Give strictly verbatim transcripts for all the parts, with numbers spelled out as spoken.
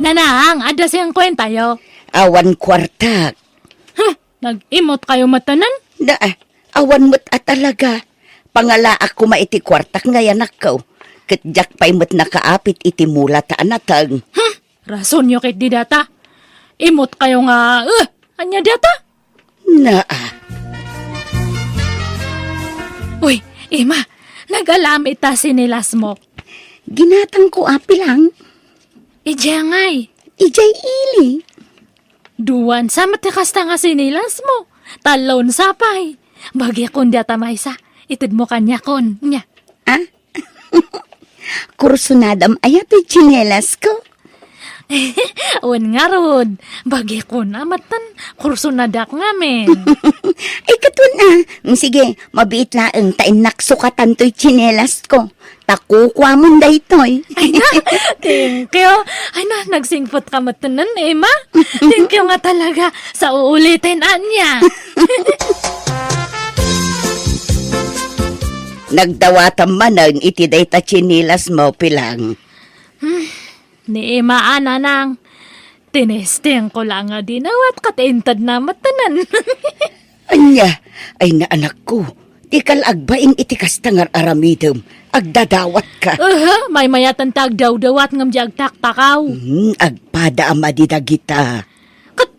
Nanang, adda singkuentayo. Awan kuartak. Huh, nag-imot kayo matanan? Da, awan met a talaga. Pangalaak koma iti kuartak nga yanakko. Ket diak pay met nakaapit iti mula ta anateng. Hmm, rasonyo ket di data. Imot kayo nga, eh, anya data? Naa. Uy, Ima, nagalam ita sinilasmo. Ginatangko a pilang. Idiay ngay? Idiay ili. Duan sa met ti kasta nga sinilasmo. Talon sa pay. Bagikon data maysa. Itedmo kaniakon. Nya. Ah? Kursunadam aya ti tsinelas ko? Wen ngarud, bagikon a matan, kursunadak ngamin. Ay, katun a. Mm, sige, mabiit laeng ta innak sukatan toy tsinelas ko. Ta kukuamon daytoy. Ay na, thank you. Ay na, nagsingpot ka matanan, Emma. Thank you nga talaga. Sa uulitin, anya. Nagdawatam manen iti dayta tsinelas mo, Pilang. Hmm, ni Ima a, Nanang. Tinesting ko lang nga dinawat kat inted na matanan. Anya, ay na anakko, di ka la agbain iti kasta nga aramidem, agdadawat ka. Aha, maymayatan ta agdawdawat ngem di agtaktakaw. Hmm, agpada a madi dagita. Kat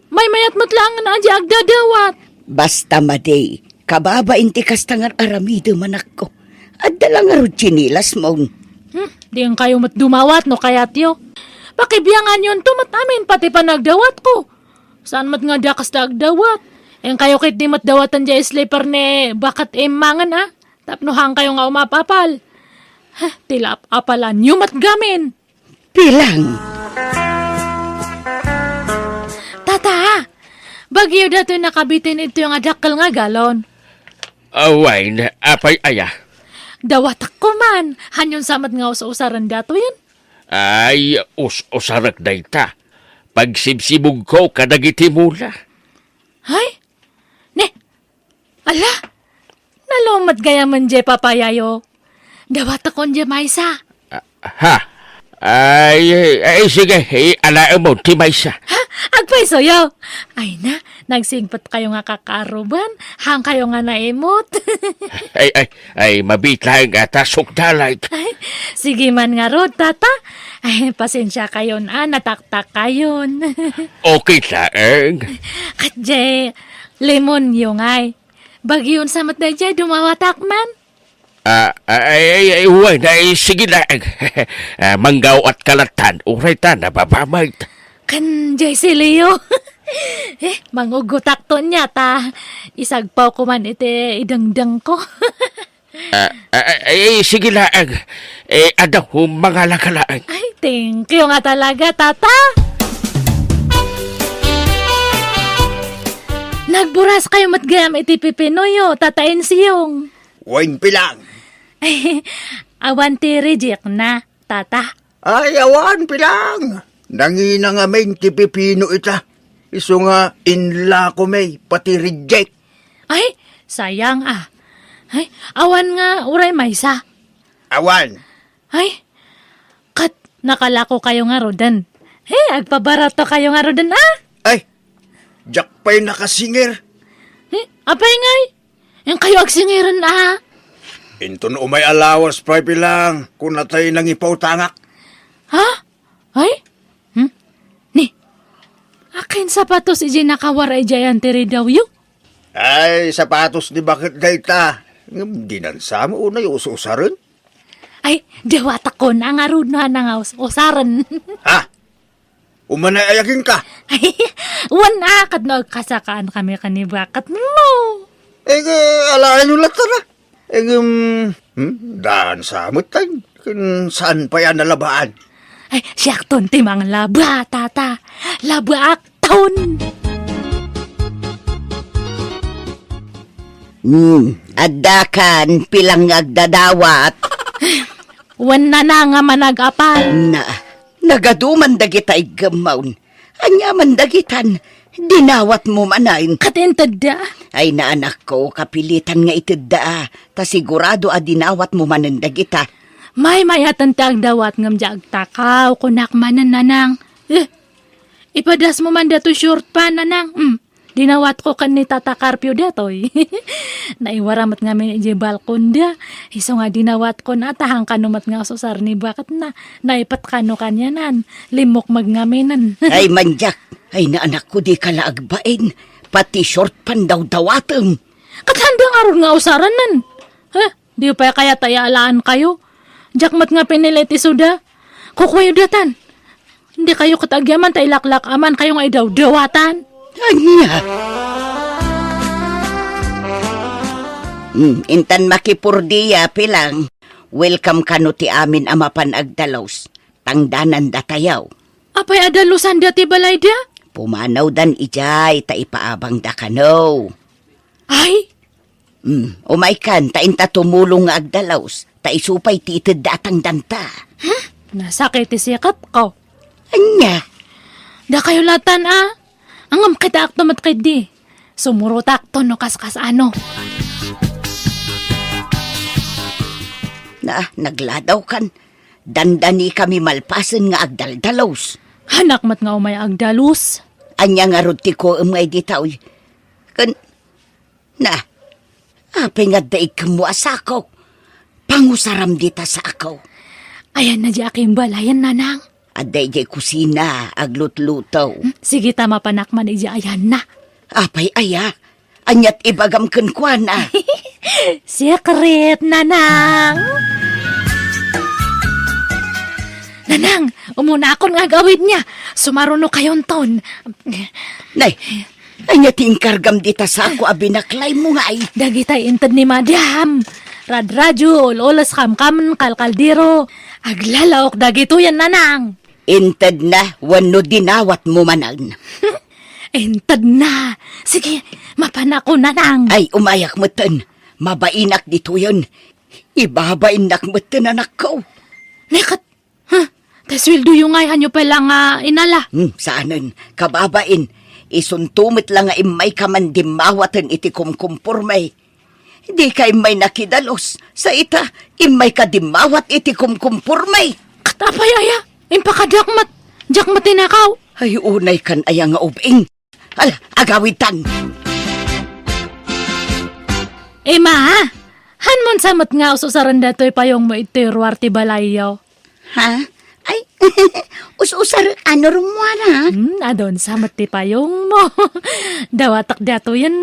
Maymayat met laeng nga adi agdadawat. Basta madi, kababain ti kasta nga aramidem, anakko. Adda la ngarud tsinelas mo. Hmm, dian kayo met dumawat no kayatyo. Pakibianganyon to met amin pati panagdawat ko. Saan met nga da kasta agdawat? Eng kayo ket di met dawatan diay slipper ni Baket Emma ngan, a? Tapno haan kayo nga umapapal. Heh, ti lap-apalanyo met gamin. Pilang. Tata, bagyo datoy nakabitin ito nga dakkel nga galon. Awain, apay aya? Dawatak ko man, hanyon sa met nga us-usaren datoyen? Ay, us-usarek dayta. Pagsibsibugko kadagiti mula. Hay? Ne, Ala, nalumet gayam diay papayayo. Dawatakon diay maysa. Ah, ha? Ay, ay, sige, ialaem mo ti maysa. Ha? Agpaysoyo. Ay na, nagsingpet kayo nga kakaruban, haan kayo nga naimot. Ay, ay, ay, mabiit laeng a ta sukdalan. Ay, sige man ngarud, tata. Ay, pasensia kayon a, nataktak kayon. Okay laeng. Ket diay, Limonyo ngay. Bagyon sa met daydiay, dumawatak man. Ah, ay, ay, ay, wen, ay, sige na. Ah, manggaw-at ka lattan, uray ta, nababamay ta. Kan diay si Leo. Eh, mangugutak to niya ta. Isagpaw ko man iti idengdeng ko. Ah, ah, ay, ay, sige laeng. Eh, adda ko mangala ka laeng. Ay, thank you nga talaga, tata. Nagburas kayo met gayam iti pipinoyo, Tata Ensyong. Wen, Pilang. Ay, awan ti reject na, Tata. Ay, awan, Pilang. Nangina ngamin ti pipino ita. Isu nga inla ko may pati reject. Ay, sayang a. Ay, awan nga uray maysa. Awan. Ay, ket nakalako kayo ngaruden. Ay, agpabarato kayo ngaruden, a? Ay, diak pay nakasinger. Ay, apay ngay? Eng kayo agsingeren, a? Inton umay a lawas pay, Pilang, kunatay nangipautangak. Ha? Ay? Hmm? Ni, akin sapatos iti nakawar iti ayan ti ridawyo? Ay, sapatos ni baket dayta. Ngem dinan sa mo unay us-usaren? Ay, dawatakon a ngarud no haan nga us-usaren. Ha? Umanay ayakin ka? Ay, wen a, ket no agkasakaan kami ken ni baket mo. Eh, alaen no latta na. Eh, um, hmm, daan sa met, tay. Ken saan pay a nalabaan? Ay, siakton ti manglaba, tata. Labaakton. Hmm, adda kan, Pilang nga agdadawat. Wen, Nanang nga manag-apal. Na, nagadu man dagita iggemmon. Ania man dagitan? Dinawat mo manen. Ket intedda? Ay, na anakko, kapilitan nga itedda, a. Ta sigurado a dinawat mo manen dagita. Maymayaten ti agdawat ngem di agtakaw, kunak manen, Nanang. Eh, ipadasmo man datoy short pant, Nanang. Hmm, dinawatko ken ni Tata Carpio datoy. Naiwara met ngamin idiay balkonda. Isu nga dinawatko na, ta hankano met nga ususar ni baketna. Naipet kano kanianan. Limmukmeg ngaminen. Ay, mandiak. Ay, naanakko, dika la agbain. Pati short pant dawdawatem. Ket haanda ngarud nga usaranen. Heh, di pay kayat ta ialaankayo. Diak met nga pinili ti suda. Kukuayo datan. Dikayo ket agyaman ta ilaklak-amankayo nga idawdawatan. Ania? Hmm, intan makipurdia, Pilang. Welcome kano ti amin a mapan agdalus. Tangdanan datayaw. Apay a dalusanda ti balayda? Pumanawdan idiay ta ipaabangda kano. Ay, Hmm, umaykan, ta inta tumulong nga agdalus, ta isu pay ti itedda a tangdanta. Hmm? Nasakit ti sikapko. Ania? Dakayo latan, a? Ngem kitaakto met ketdi. Sumurotakto no kaskas-ano. Na, nagladawkan. Dandanikami malpasen nga agdaldalus. Hanak met nga umay agdalus. Ania ngarud ti kuem nga idi taoy? Ken Na, apay nga adda ikemmo a sako? Pangusaram dita sako. Ayanna di akimbalayan, Nanang. Adda idiay kusina, aglutluto. Hmm, sige ta mapanak man idiay ayanna. Apay aya? Aniat ibagam kenkuana? Secret, Nanang. Nanang, umunakon nga agawid niya. Sumaruno kayonton. Nay, ania ti inkargam dita sako a binaklaymo ngay? Dagitay inted ni Madam. Radradio, ul-ules, kamkam, kalkaldero. Aglalaok dagitoyen, Nanang. Intedna wenno dinawatmo manen? Intedna. Sige, mapanakon, Nanang. Ay, umayak metten. Mabainak ditoyen. Ibabainnak metten, anakko. Neket, ha? Ta sueldoyo ngay, hanyo pay la nga inala? Hmm, saanen. Kababain, isunto met la nga immayka man dimmawaten iti kumkumporme. Dika immay nakidalus, sa ita, immayka dimmawat iti kumkumporme. Ket apay aya? Impakadiak met, diak met tinakaw. Ay, unay kan aya nga ubing. Ala, agawidtan. Ema, han mon sa met nga ususaren datoy payongmo iti ruar ti balayyo? Ha? Ay, us-usar, ano, rumuara? Hmm, adun sa met ti payongmo. Dawatak datoyen.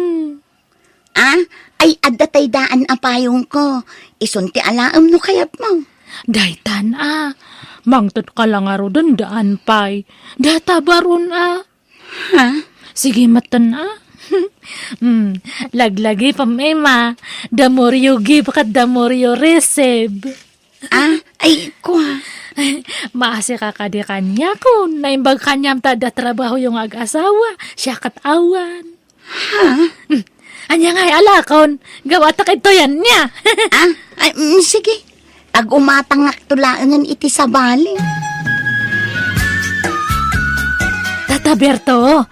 Ah, ay, adda tay daan a payongko. Isun ti alaem no kayatmo. Daytan a. Mangted ka la ngaruden daan pay. Data baron a. Ha? Sige, metten a. Hmm, laglagi pem, Ema. The more you give, ket the more you receive. Ah, ay, kua. Maasi ka kadi kaniakon. Naimbag kaniam ta adda trabahoyo nga ag-asawa. Siak ket awan. Ha? Hmm. Ania ngay alakon? Gawatak itoy ania. Ah, ay, mm, sige. Agumatangakto laengen iti sabali. Tata Berto,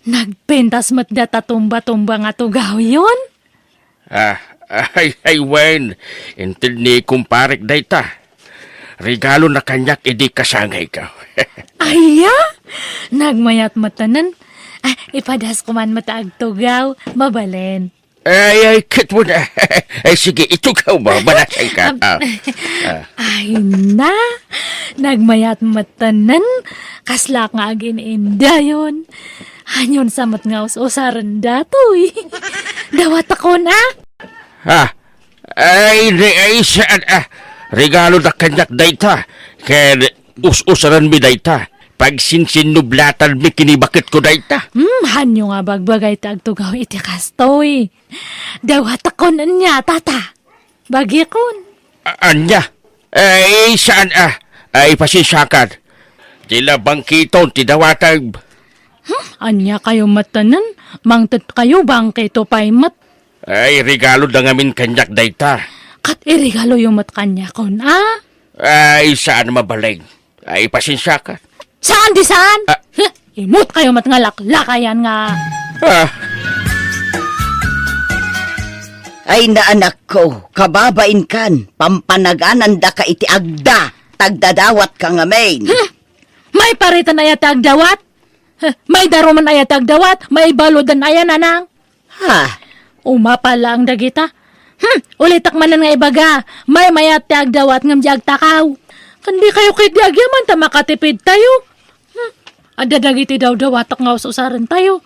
nagpintas met data tumba-tumba nga tugawyon? Ah, ay, ay, wen. Inted ni kumparek dayta. Regalona kaniak idi kasangayko. Aya? Nagmayat met tanan. Ah, ipadasko man met ta agtugaw. Mabalin. Ay, ay, ket wen. Ay, sige, itugaw mo. Manasay ka. Am-, Ah, ah. Ay na. Nagmayat met tanan. Kasla nga agin-indayon. Hanyon sa met nga us-usaren datoy. Dawatakon, a? Ah, ay, re-, ay, saan, ah, regaloda kaniak dayta. Ken us-usarenmi dayta. Pagsinsinnublatanmi ken ni baketko dayta. Hmm, hanyo nga bagbagay ti agtugaw iti kastoy. Dawatakon ania, tata. Bagikon. A-, ania? Ay, saan, ah? Ay, pasensiakan. Di la bangkiton ti dawatem. Hmm, ania kayo met tanan? Mangted kayo, bangkito pay met. Ay, regaloda ngamin kaniak dayta. Ket iregaloyo met kaniakon, a? Ay, saan mabalin. Ay, pasensiakan. Saan di saan? Ah. Huh, imut kayo met nga laklakayan nga. Ah. Ay na, anakko, kababainkan, pampanaganandaka iti agda, tagdadawatka ngamin. Hmm! Maiparit aya ti agdawat? Huh, maidaruman aya ti agdawat? Maibaludan aya, nanang? Ha? Umapal laeng dagita. Hmm, ulitek manen nga ibaga, maymayat ti agdawat ngem di agtakaw. Ken dikayo ketdi agyaman ta makatipidtayo. Hmm, adda dagiti dawdawatek nga us-usarentayo.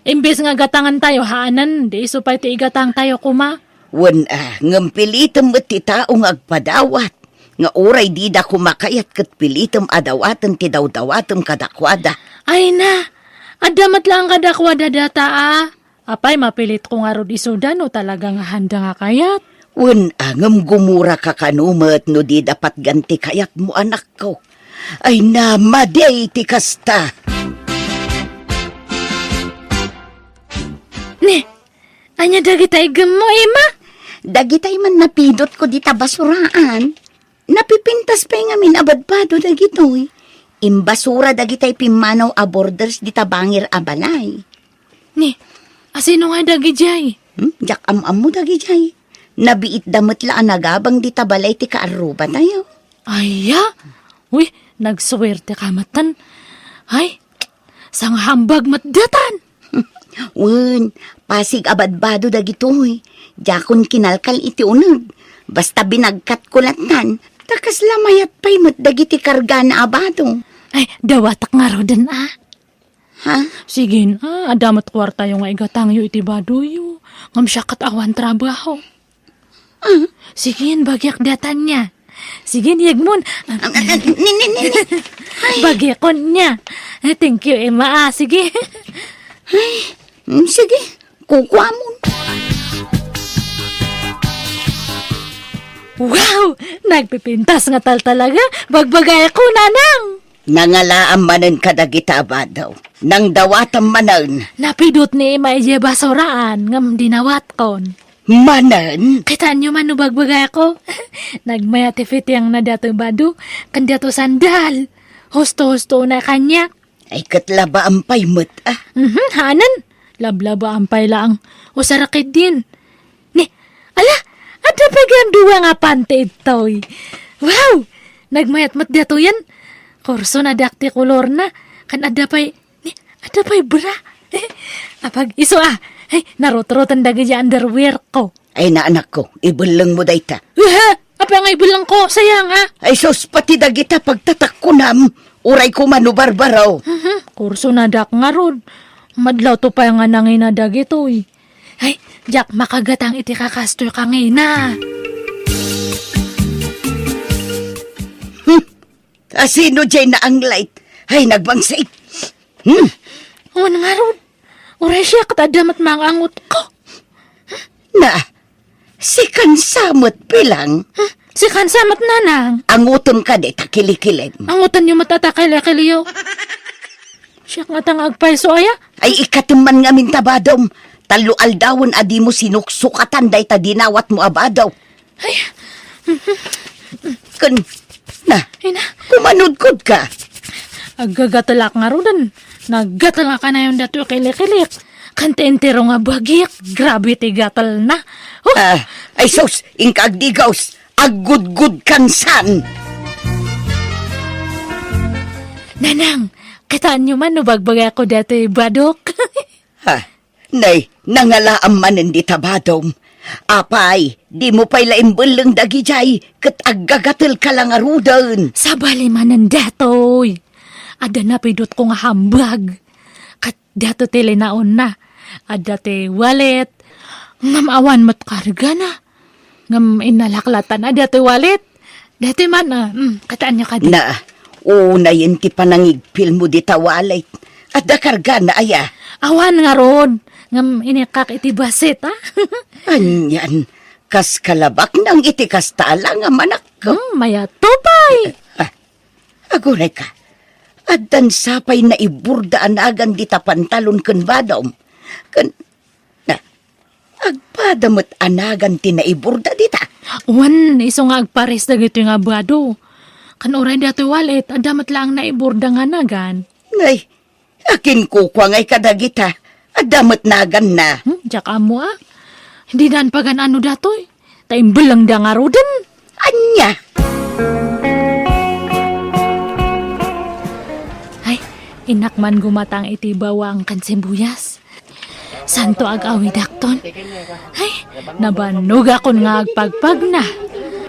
Imbes nga gatangantayo, haanen, di isu pay ti igatangtayo koma. Wen a, ngem pilitem met ti tao nga agpadawat, nga uray dida koma kayat ket pilitem a dawaten ti dawdawatem kadakuada. Ay na, adda met laeng kadakuada data a. Apay, mapilitko ngarud isuda no talaga nga handa nga kayat? Wen a, ngem gumuraka kano met no dida patgan ti kayatmo, anakko. Ay na, madi ti kasta. Ni, ania dagita iggemmo, Emma? Dagitay man napidotko dita basuraan. Napipintas pay ngamin a badbado dagitoy. Imbasura dagitay pimmanaw a borders dita bangir a balay. Ni, asino nga dagidiay? Hmm? Diak am-ammo dagidiay. Nabiitda met la a nagabang dita balay ti kaarrubatayo. Aya? Uy, nagsuwerte ka matan. Ay, sangahambag met datan. Wen, pasig a badbado dagitoy. Diakon kinalkal iti uneg. Basta binagkatko lattan, ta kasla mayat pay met dagiti kargana a bado. Ay, dawatek ngaruden a. Ha? Sige, ah, adda met kuartayo nga igatangyo iti badoyo. Ngem siak ket awan trabaho. Ah? Sige, bagiak datan nia. Sige, yegmon. Ah, ah, ah, ni, ni, ni, ni. Ay. Bagiakon nia. Eh, thank you, Emma, ah. Sige. Ay, mm, sige. Kukuamon. Wow! Nagpipintas nga tal talaga. Bagbagayko, nanang! Nangalaam manen kadagita a bado. Nangdawatam manen. Napidot ni Emma idiay basuraan, ngem dinawatkon. Manen? Kitaenyo man no bagbagayko? Nagmayat ti fitiangna datoy bado, ken datoy sandal. Husto-husto na kaniak. Ay, ket labaam pay met, ah. Mhm, haanen. Lablabaan pay laeng. Usara ketdin. Ni, ala, adda pay gayam dua nga panty ditoy. Wow! Nagmayat met datoyen. Kurso na dak ti kolorna. Ken adda pay, ni, adda pay bra. Apag-isu, ah. Ay, narutroten dagiti underwear ko. Ay, na, anakko, ibellengmo dayta. Aha! Apay nga ibellengko? Sayang, ah. Ay, sus, pati dagita pagtatakkunam. Uray koma no barbaro. Mhm, kurso na dak ngarud. Madlawto pay nga nangina dagitoy. Ay, diak makagatang iti kakastoy kangina. Hmm. Asino diay naanglait? Ay, nagbangsit. Hmm. Awan ngarud. Uray siak ket adda met mangangot ko. Na, sikan sa met bilang? Hmm, sikan sa met, nanang. Angutem kadi ta kilikilim. Angutenyo met ta kilikiliyo. Siak ngata nga agpayso aya? Ay, ikatem man ngamin ta badom. Tallo aldawen a dimo sinuksukatan dayta dinawatmo a bado. Ay. Ken, na, Ay, na. Kumanudkod ka. Aggagatelak ngaruden. Naggatel nga kanayon datoy kilikilik. Ken ti entero nga bagik, grabe ti gatelna. Oh. Ah, ay sus, inka agdigaws. Aggudgud kansan. Nanang, kitaenyo man no bagbagayko datoy badok. Ha? Nay, nangalaam manen dita badom. Apay, dimo pay la imbelleng dagidiay, ket aggagatelka la ngaruden. Sabali manen datoy. Adda napidotko nga hambag. Ket datoy ti linaonna. Adda ti wallet. Ngem awan met kargana. Ngem innalak lattan a datoy wallet. Datoy man, ah, mm, kitaenyo kadi. Na, unayen ti panangigpilmo dita wallet. Adda kargana aya? Awan ngarud. Ngem inikkak iti bassit, ah. Anian, kas kalabaknang iti kasta a langam, anakko. Hmm, mayat to pay. Ah, aguray ka. Addan sapay naiburda a nagan dita pantalon ken badom. Ken, na, Agpada met a nagan ti naiburda dita. Wen, isu nga agpares dagitoy nga bado. Kan uray datoy wallet, adda met laeng naiburda nga nagan. Nay, akin kukua ngay kadagita. Adda met naganna. Hmm, diak ammo, ah. Didan pagan-ano datoy? Ta imbellengda ngaruden. Ania? Ay, innak man gumatang iti bawang ken sibuyas. Santo ag-awidakton. Ay, nabanogakon nga agpagpagna.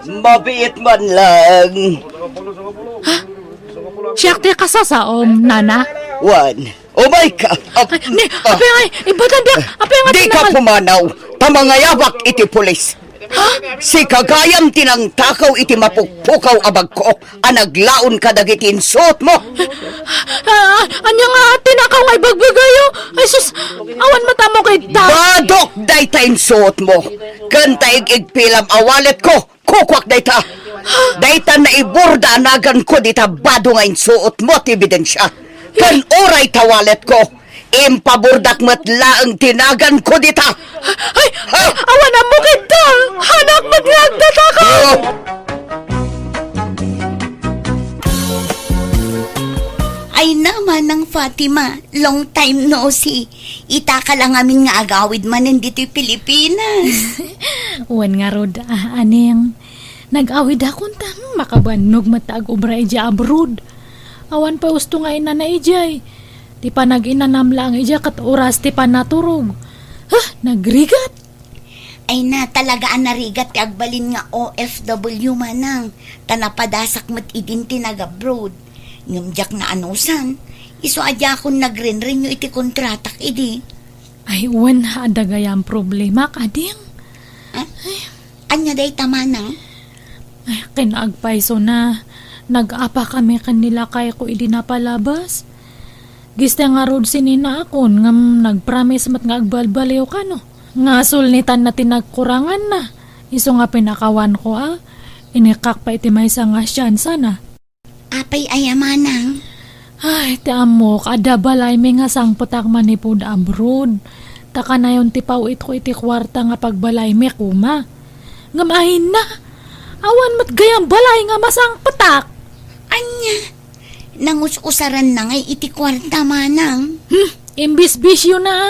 Mabiit man lang. Ha? Siak ti kasasaom, nana? Wen, umay ka. Ap-, Ay, ni, ah. Apay nga, ibatan diak. Apay nga Di ka tinamal- pumanaw. Ta mangayabak iti pulis. Ha? Sika gayam ti nangtakaw iti mapukpukaw a bagko a naglaon kadagiti insuotmo. Ah, ania nga tinakaw nga ibagbagayo? Ay, sus, awan met ammo kay ta. Badok dayta insuotmo. Ken ta ig-igpilam a walletko, kukuak dayta. Dayta naiburda a naganko dita bado nga insuotmo ti ebidensia. Ken uray ta walletko, impaburdak met laeng ti naganko dita. Ay, ay, awan ammo kay ta. Hanak met nga agtatakaw. Oh. Ay na, Manang Fatima, long time no see. Ita ka lang amin nga agawid manen ditoy Pilipinas. Wen ngarud, ah, aning. Nag-awidakon ta, hmm, makabannog met ta agobra idiay abroad. Awan pay usto nga inana idiay. Ti panag-inanam laeng idiay ket oras ti panaturog. Huh, nagrigat! Ay na, talaga a narigat ti agbalin nga O F W, manang. Ta napadasak met idin ti nag-abroad. Ngem diak naanusan, isu a diakon nagrenrenew iti kontratak idi. Ay, wen, adda gayam problemak, ading. Ah? Ania dayta, manang? Ay, ken agpayso na, nag-apa kami ken ni lakayko idi napalabas. Giste ngarud sinina akon, ngem nagpromise met nga agbalbaliw kano. Nga sulnitanna ti nagkuranganna. Isu nga pinakawanko, a, inikkak pay iti maysa nga siansana. Apay aya, manang? Ay, ti ammok, adda balaymi nga sangpetak manipud abroad. Ta kanayon ti paw-itko iti kuarta nga pagbalaymi koma. Ngem ayna, awan met gayam balay nga masangpetak. Ania? Nangus-usaranna ngay iti kuarta, manang? Hmm, imbisbisyona, a.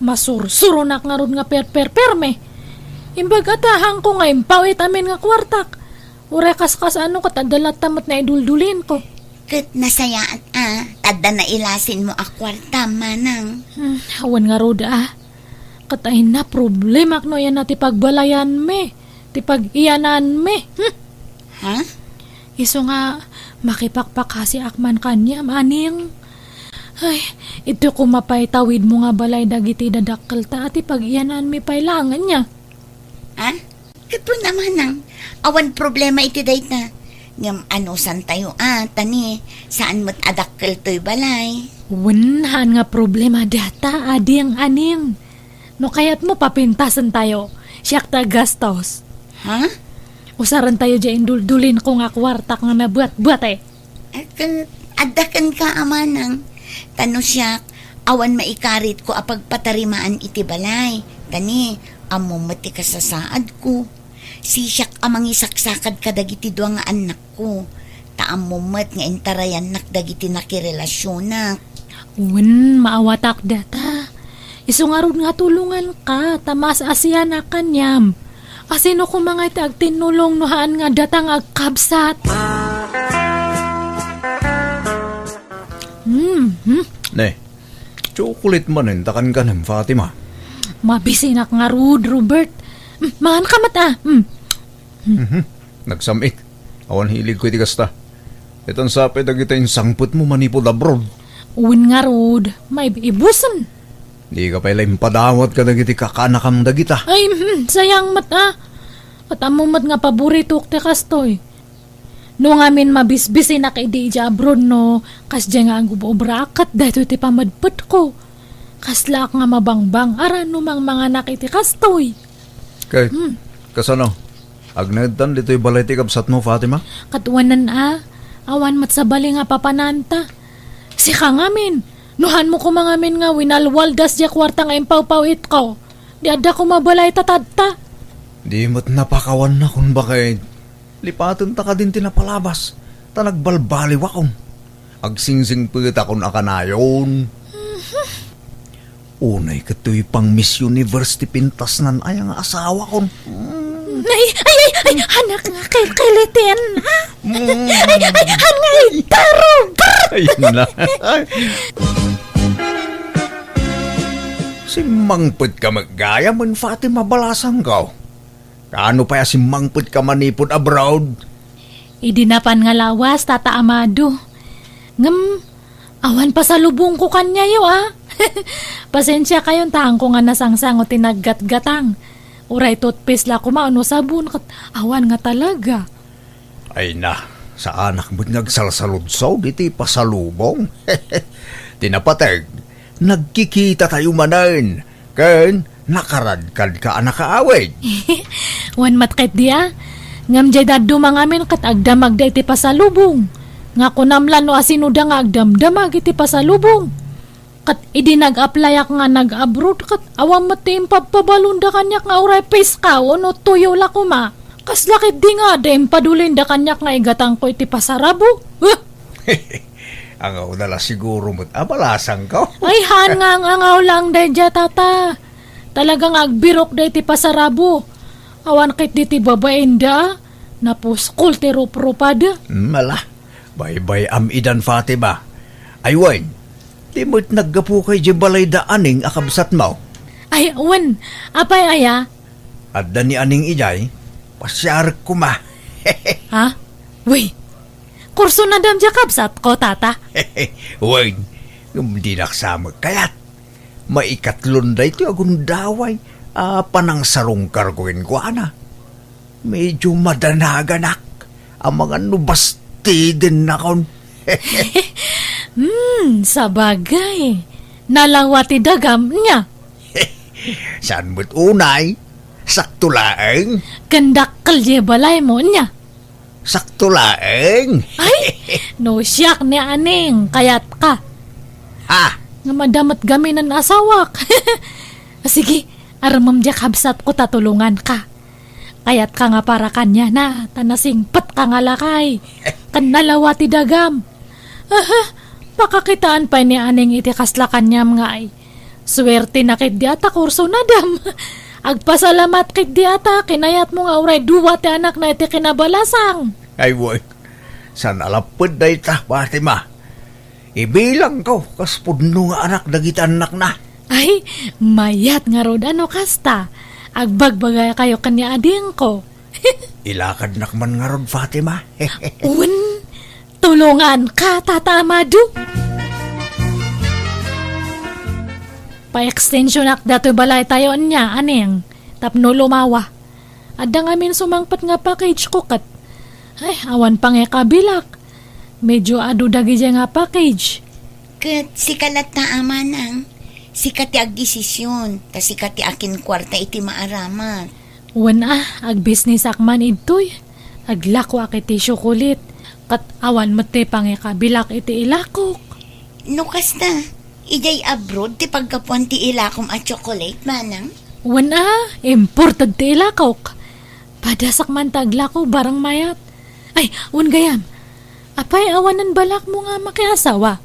Masursuronak ngarud nga perperperme. Imbag a ta, haanko nga impaw-it amin nga kuartak. Uray kaskas-ano ket adda latta met naiduldulinko. Ket nasayaat a, ta adda nailasinmo a kuarta, manang. Hmm, awan ngarud, a. Ket ayna problemak no aya na ti pagbalayanmi, ti pag-iyananmi. Hmm. Ha? Isu nga makipakpakasiak man kaniam, aning. Ay, iti koma pay tawidmo nga balay dagiti dadakkelta a ti pag-iyananmi pay laeng ania. Ha? Ket wen a, manang, awan problema iti dayta. Ngem anusantayo a, ta ni, saan met a dakkel toy balay. Wen, haan nga problema data, ading, aning. No kayatmo, papintasentayo. Siak ti aggastos. Ha? Usarentayo diay induldulinko nga kuartak nga nabuatbuat, e. Ket adda kenka a, manang. Ta no siak, awan maikaritko a pagpatarimaan iti balay. Ta ni, ammom met ti kasasaadko. Sisiak a mangisaksakad kadagiti dua nga annakko. Ta ammom met nga intarayannak dagiti nakirelasionak. Wen, maawatak data. Isu ngarud nga tulonganka, ta maas-asianak kaniam. A, sino koma nga iti agtinnulong no haan nga data nga agkabsat? Hmm, hmm. Ne, chocolate manen ta kankanem, Fatima. Mabisinak ngarud, Robert. Hmm, mangan ka met, a. Hmm. Mhm. Nagsam-it. Awan hiligko iti kasta. Itan sapay dagita insangpetmo manipud abroad. Wen ngarud, maibusen. Dika pay la impadawat kadagiti kakaanakam dagita. Ay, hmm, sayang met, a. Ket ammom met nga paboritok ti kastoy. No ngamin mabisbisinak idi idiay abroad no, kasdiay nga agub-obraak ket daytoy ti pamedpetko. Kaslaak nga mabangbang-aran no mangmanganak iti kastoy. Ket, hmm, kasano? Agnaedtan ditoy balay ti kabsatmo, Fatima? Ket wen a, awan met sabali nga papananta. Sika ngamin, no haanmo koma ngamin nga winalwaldas diay kuarta nga impawpaw-itko, di adda koma balay ta tadta. Di met napakawanna kun baket. Lipatenta kadin ti napalabas, ta nagbalbaliwakon. Agsingsingpetakon a kanayon. Mhm. Unay ket toy pang Miss Universe ti pintasnan aya nga asawakon. Ay, ay, ay, ay, anak nga kilkiliten, ha? Mm. Ay, ay, han nga itarog. Ay, na. Simmangpetka met gayam, Fatima, balasangko. Kaano pay a simmangpetka manipud abroad? Idi napan nga lawas, Tata Amado. Ngem, awan pasalubongko kaniayo, a. Pasensiakayon ta haanko nga nasangsango ti naggatgatang. Uray toothpaste la koma wenno sabon, ket awan nga talaga. Ay na, saanak met nga agsalsaludsod iti pasalubong. Ti napateg, nagkikitatayo manen, ken nakaradkadka a nakaawid. Wen met ketdi a, ngem diay dadduma ngamin ket agdamagda iti pasalubong. Nga kunam la no asinoda nga agdamdamag iti pasalubong. Ket idi nag-applyak nga nag-abroad, ket awan met ti impabpabalonda kaniak nga uray piskaw wenno tuyo la koma. Kasla ketdi nga adda impadulinda kaniak nga igatangko iti pasarabo. Huh! Angawda la siguro met a balasangko. Ay, haan nga ang-angaw lang daydiay, Tata. Talaga nga agbirokda iti pasarabo. Awan ketdi ti babainda, a. Napuskol ti ruprupada. Hmm, ala, baybay-am idan, Fatima. Ay wen, di met naggapuka idiay balay da Aning a kabsatmo? Ay, wen, apay aya? Adda ni Aning idiay, pasiarek koma. Ha? Wen, kursunadam diay kabsatko, Tata? Wen, ngem dinak sa met kayat. Maikatlon daytoy a gundaway a panangsarungkarko kenkuana. Medio madanaganak amangan no bastidennakon. Hmm, sabagay. Nalawa ti dagam, nia? Saan met unay? Sakto laeng? Ken dakkel diay balaymo, nia? Sakto laeng. Ay, no siak ni Aning, kayatka. Ha? Nga madamot gamin nan asawak. Sige, armem diay kabsatko ta tulonganka. Kayatka nga para kaniana, ta nasingpetka nga lakay. Ken nalawa ti dagam. Aha, pakakitaan pay ni Aning iti kasla kaniam nga ay. Suertena ketdi a ta kursunadam. Agpasalamat ketdi a ta kinayatmo nga uray dua ti anakna iti kinabalasang. Ay, wen. Saan a lapped dayta, Fatima. Ibilangko kas pudno nga anak dagiti annakna. Ay, mayat ngarud a no kasta. Agbagbagakayo ken ni Adingko. Ilakadnak man ngarud, Fatima. Wen, tulonganka, Tata Amado. Pa-extensionak datoy balaytayo nia, Aning, tapno lumawa. Adda ngamin sumangpet nga package ko ket, ay, awan pangikabilak. Medio adu dagidiay nga package. Ket sika latta a manang, sika ti agdesision, ta sika ti akinkuarta iti maaramat. Wen a, agbisnisak man idtoy. Aglakoak iti tsiokolit, ket awan met ti pangikabilak iti ilakok. No kasta, idiay abroad ti paggapuan ti ilakom a tsiokolit, manang? Wen a, imported ti ilakok. Padasak man ta aglako, barang mayat. Ay, wen gayam, apay awanen balakmo nga makiasawa?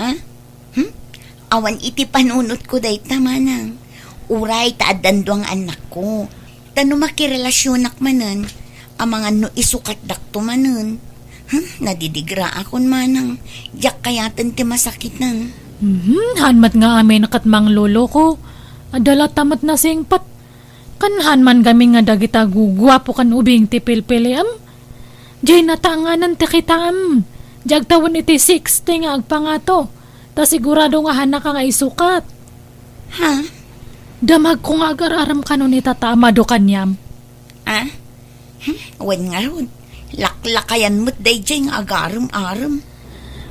Ah? Hmm? Awan iti panunotko dayta, manang. Uray ta addan dua nga annakko. Ta no makirelasionak manen, amangan no isukatdakto manen. Hmm, nadidigraakon, manang. Diak kayaten ti masakiten. Mhm, haan met nga amin ket mangloloko. Adda latta met nasingpet. Ken haan man gamin nga dagita guguapo ken ubing ti pilpiliam. Diay natanganan ti kitaem. Diay agtawen iti sixty nga agpangato. Ta sigurado nga haanka nga isukat. Ha? Damagko nga agar-arem kano ni Tata Amado kaniam. Ah? Hmm? Wen ngarud, laklakayan met daydiay nga agarem-arem.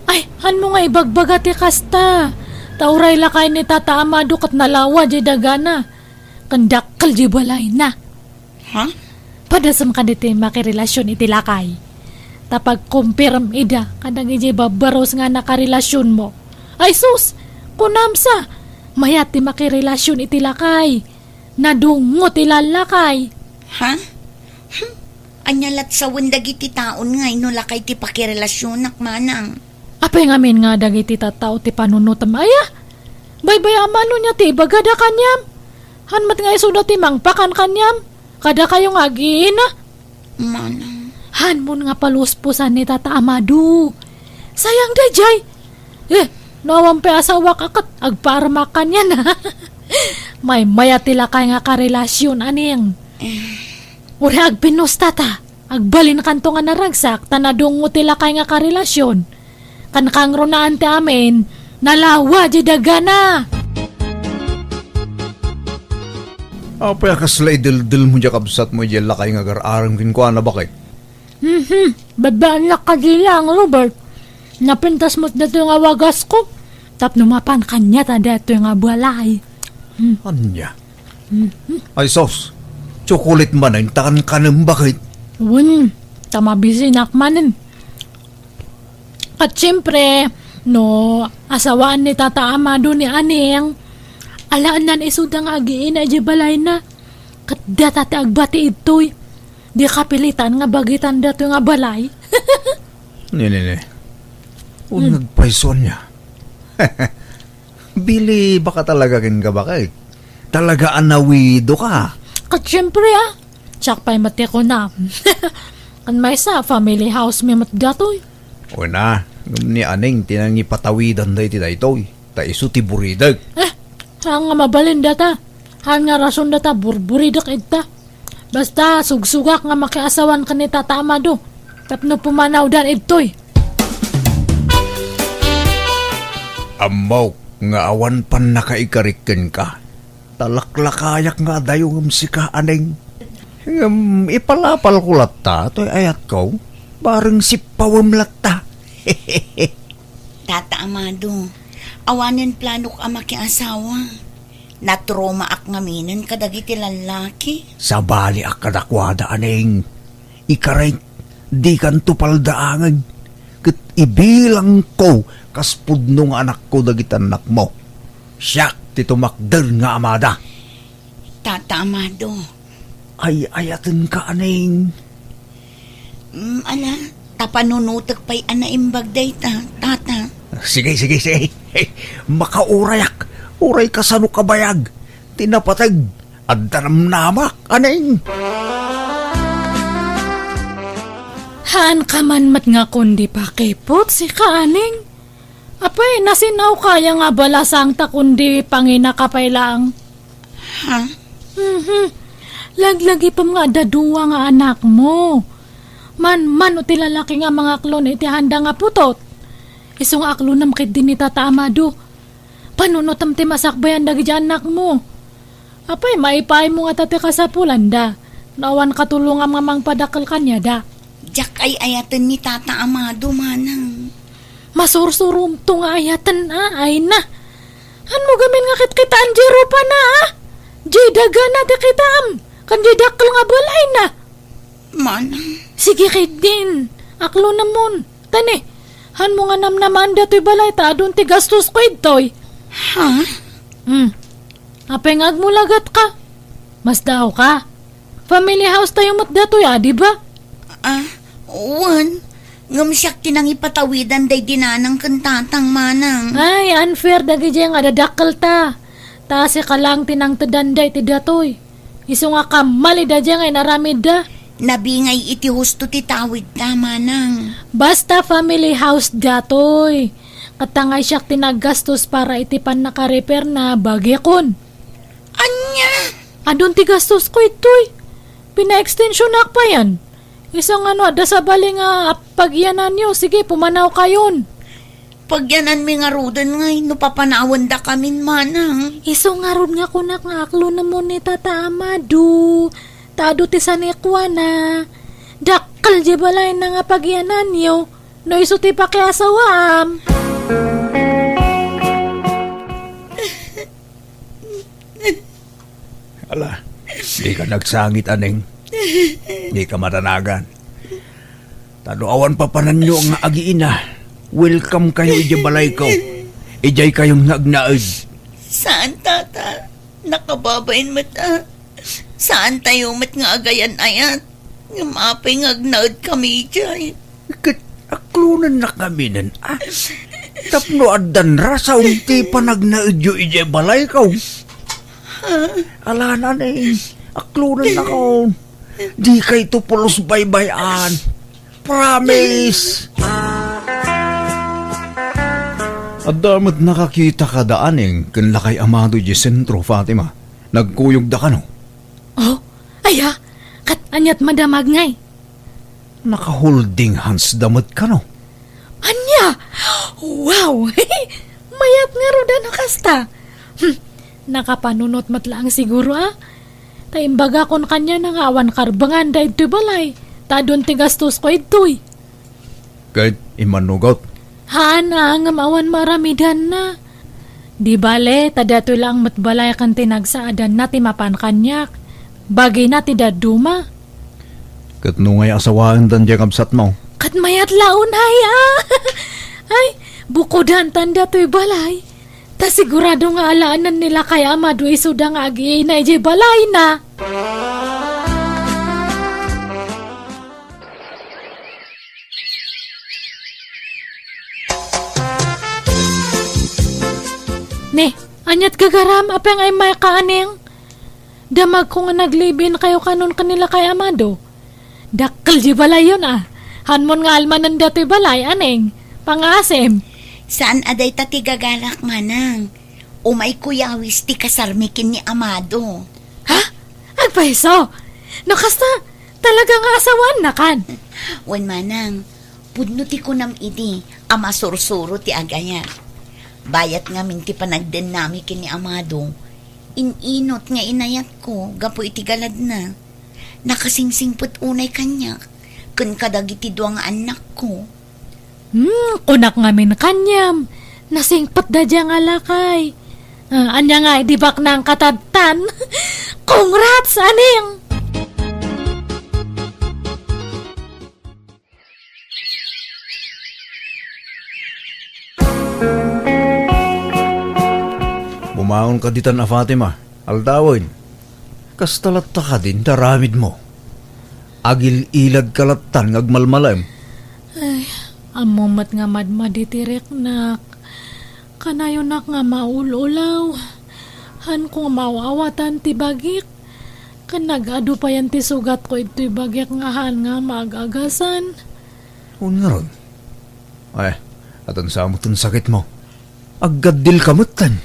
Ay, hanmo nga ibagbaga ti kasta. Ta uray lakay ni Tata Amado ket nalawa diay dagana. Ken dakkel diay balayna. Ha? Padasem kadagiti makirelasyon iti lakay. Ta pagkumpirem ida kadagiti babbarus nga nakarelasyonmo. Ay sus! Kunam sa, mayat ti makirelasyon iti lakay. Nadungngo ti lallakay. Ha? Hmm? Ania lat sawen dagiti taon nga no lakay ti pakirelasyonak, manang? Apay ngamin nga dagiti tattao ti panunotem aya? Baybay-am no ania ti ibagada kaniam? Han met nga isuda ti mangpakan kaniam? Kadakayo nga agiina? Manang. Han mon nga paluspusan ni Tata Amado. Sayang daydiay. Eh, no awan pay asawak a ket agpaarmak kaniana. Maymaya ti lakay nga karelasion, Aneng. Eh. Uray agpinnusta ta. Agbalinkanto nga naragsak ta nadungngo ti lakay nga karelasion. Kankangronaan ti amin, nalawa diay dagana. Apay a kasla ideldelmo diay kabsatmo idiay lakay nga agar-arem kenkuana, baket? Mhm, babaannak kadi laeng, Robert. Napintas met datoy nga wagasko. Tapno mapan kaniata datoy nga balay. Hmm. Ania? Mhm. Ay, sus. Tsokolit manen, ta kankanem, baket? Wen, ta mabisinak manen. Ket siempre, no asawaan ni Tata Amado ni Aneng, alaennan isuda nga agiina idiay balayna. Ket data ti agbati idtoy. Di kapilitan nga bagitan datoy nga balay. Ne, ne, ne. Hmm. Uneg pay, Sonia. Bili, baka talaga kenka, baket. Talaga a nawido ka. Ket siempre, ah. Siak pay met ti kunam. Kan maysa, family house mi met datoy. Una, ngem ni Aneng ti nangipatawidan daytoy, ta isu ti buridek. Eh, haan nga mabalin data. Haan nga rason data, burburidek ita. Basta, sugsugak nga makiasawan ken ni Tata Amado. Tapno pumanawdan idtoy. Ammok nga awan pannakaikarik kenka. Ta laklakayak nga adayo ngem sika, Aneng. Ngem ipalapalko latta toy ayatko, bareng sippawem latta. Tata Amado, awanen planok a makiasawa. Natromaak ngaminen kadagiti lallaki. Sabaliak kadakuada, Aneng. Ikarik, dikanto paldaangen, ket ibilangko kas pudno nga anakko dagiti annakmo. Siak ti tumakder nga amada. Tata Amado. Ay-ayatenka, Aneng. Mm, ala, ta panunotek pay a naimbag dayta, Tata. Sige, sige, sige. Hey, makaurayak. Uray kasano kabayag ti napateg. Adda namnamak, Aneng. Haan ka man met nga kundi pakiput, sika, Aneng. Apay, nasin-aw kaya nga balasang ta kundi pangina ka pay laeng? Ha? Mhm. Laglagipem nga adda dua nga anakmo. Manmano ti lalaki nga mangaklon iti handa nga putot. Isu nga aklonem ketdi ni Tata Amado. Panunotem ti masakbayan dagiti annakmo. Apay, maipaaymo ngata ti kasapulanda no awan katulongam nga mangpadakkel kaniada. Diak ay-ayaten ni Tata Amado, manang. Masursuromto nga ayaten, a, ay na. Hanmo gamin nga kitkitaen diay rupana, a? Diay dagana ti kitaem, ken diay dakkel nga balayna. Manang. Sige ketdin, aklonemon. Tani, hanmo nga namnamaan datoy balay ta adun ti gastosko idtoy. Ha? Hmm. Apay nga agmulagat ka? Masdaaw ka? Family house tayo met datoy, a, di ba? Ah, wen. Ngem siak ti nangipatawidan daydi nanang ken tatang, manang. Ay, unfair dagiti nga dadakkel ta. Ta sika laeng ti nangtedan daydi datoy. Isu nga kammalida diay nga inaramidda. Nabingay iti husto ti tawidta, manang. Basta family house datoy. Ket ta nga siak ti naggastos para iti pannakarepairna, bagikon. Ania? Adun ti gastosko itoy. Pinaekstensionak payen. Isu nga no adda sabali nga pagyananyo, sige, pumanawkayon. Pagyananmi ngaruden ngay no papanawendakamin, manang. Isu ngarud nga kunak nga aklonemon ni Tata Amado. Ta adu ti sanikuana. Dakkel diay balayna nga pagyananyo no isu ti pakiasawaam. Ala, dika nagsangit, Aneng. Dika madanagan. Ta no awan papananyo nga agiina, welcome kayo idiay balayko. Idiay kayon nga agnaed. Saan, Tata? Nakababain met a. Saan tayo met nga agayan-ayat? Ngem apay nga agnaed kami idiay? Ket aklonennak ngaminen, a? Tapno addan rason ti panagnaedyo idiay balayko. Ala, Aneng, aklonennakon. Dikayto pulos baybay-an. Promise! Adda met nakakita kada Aneng ken lakay Amado idiay sentro, Fatima. Nagkuyogda kano? Oh, aya, ket aniat madamag ngay? Naka-holding hands da met kano? Ania? Wow! Mayat ngarud a no kasta. Hmm, nakapanunot met laeng siguro, a. Ta imbagakon kaniana nga awan karbengan daytoy balay, ta adun ti gastosko idtoy. Ket immanugot? Haan a, ngem awan maaramidanna. Di bale, ta daytoy laeng met balay ken ti nagsaadanna ti mapan kaniak. Bagina ti dadduma. Ket no ngay asawaendan diay kabsatmo? Ket mayat la unay, a. Ay, bukodantan daytoy balay. Ta sigurado nga alaenen ni lakay Amado isuda nga agiina idiay balayna. Ne, aniat gagaram, apay nga immayka, Aneng? Damagko nga nag-live-in kayo kanon ken ni lakay Amado. Dakkel di balayyon, a. Hanmon nga almanen datoy balay, Aneng. Pangaasim. Saan a dayta ti gagarak, manang. Umayko yawis ti kasarmi ken ni Amado. Ha? Agpayso? No kasta, talaga nga asawaannakan? Wen, manang, pudno ti kunam idi a masursuro ti agayat. Bayat ngamin ti panagdennami ken ni Amado, in-inot nga inayatko gapu iti galadna. Nakasingsingpet unay kaniak ken kadagiti dua nga annakko. Hmm, kunak ngamin kaniam, nasingpet daydiay nga lakay. Ah, ania nga, di baknang katadtan? Congrats, Aneng! Bumangon ka ditan a Fatima, aldawen. Kasta latta kadin ti aramidmo. Agil-ilad ka lattan nga agmalmalem. Ay, ammo met nga madmadi ti riknak. Kanayonak nga maul-ulaw. Hanko nga maaw-awatan ti bagik. Ken nag-adu payen ti sugatko idtoy bagik nga haan nga maag-agasan. Wen ngarud. Ay, atan sa met ti sakitmo. Aggaddil ka metten.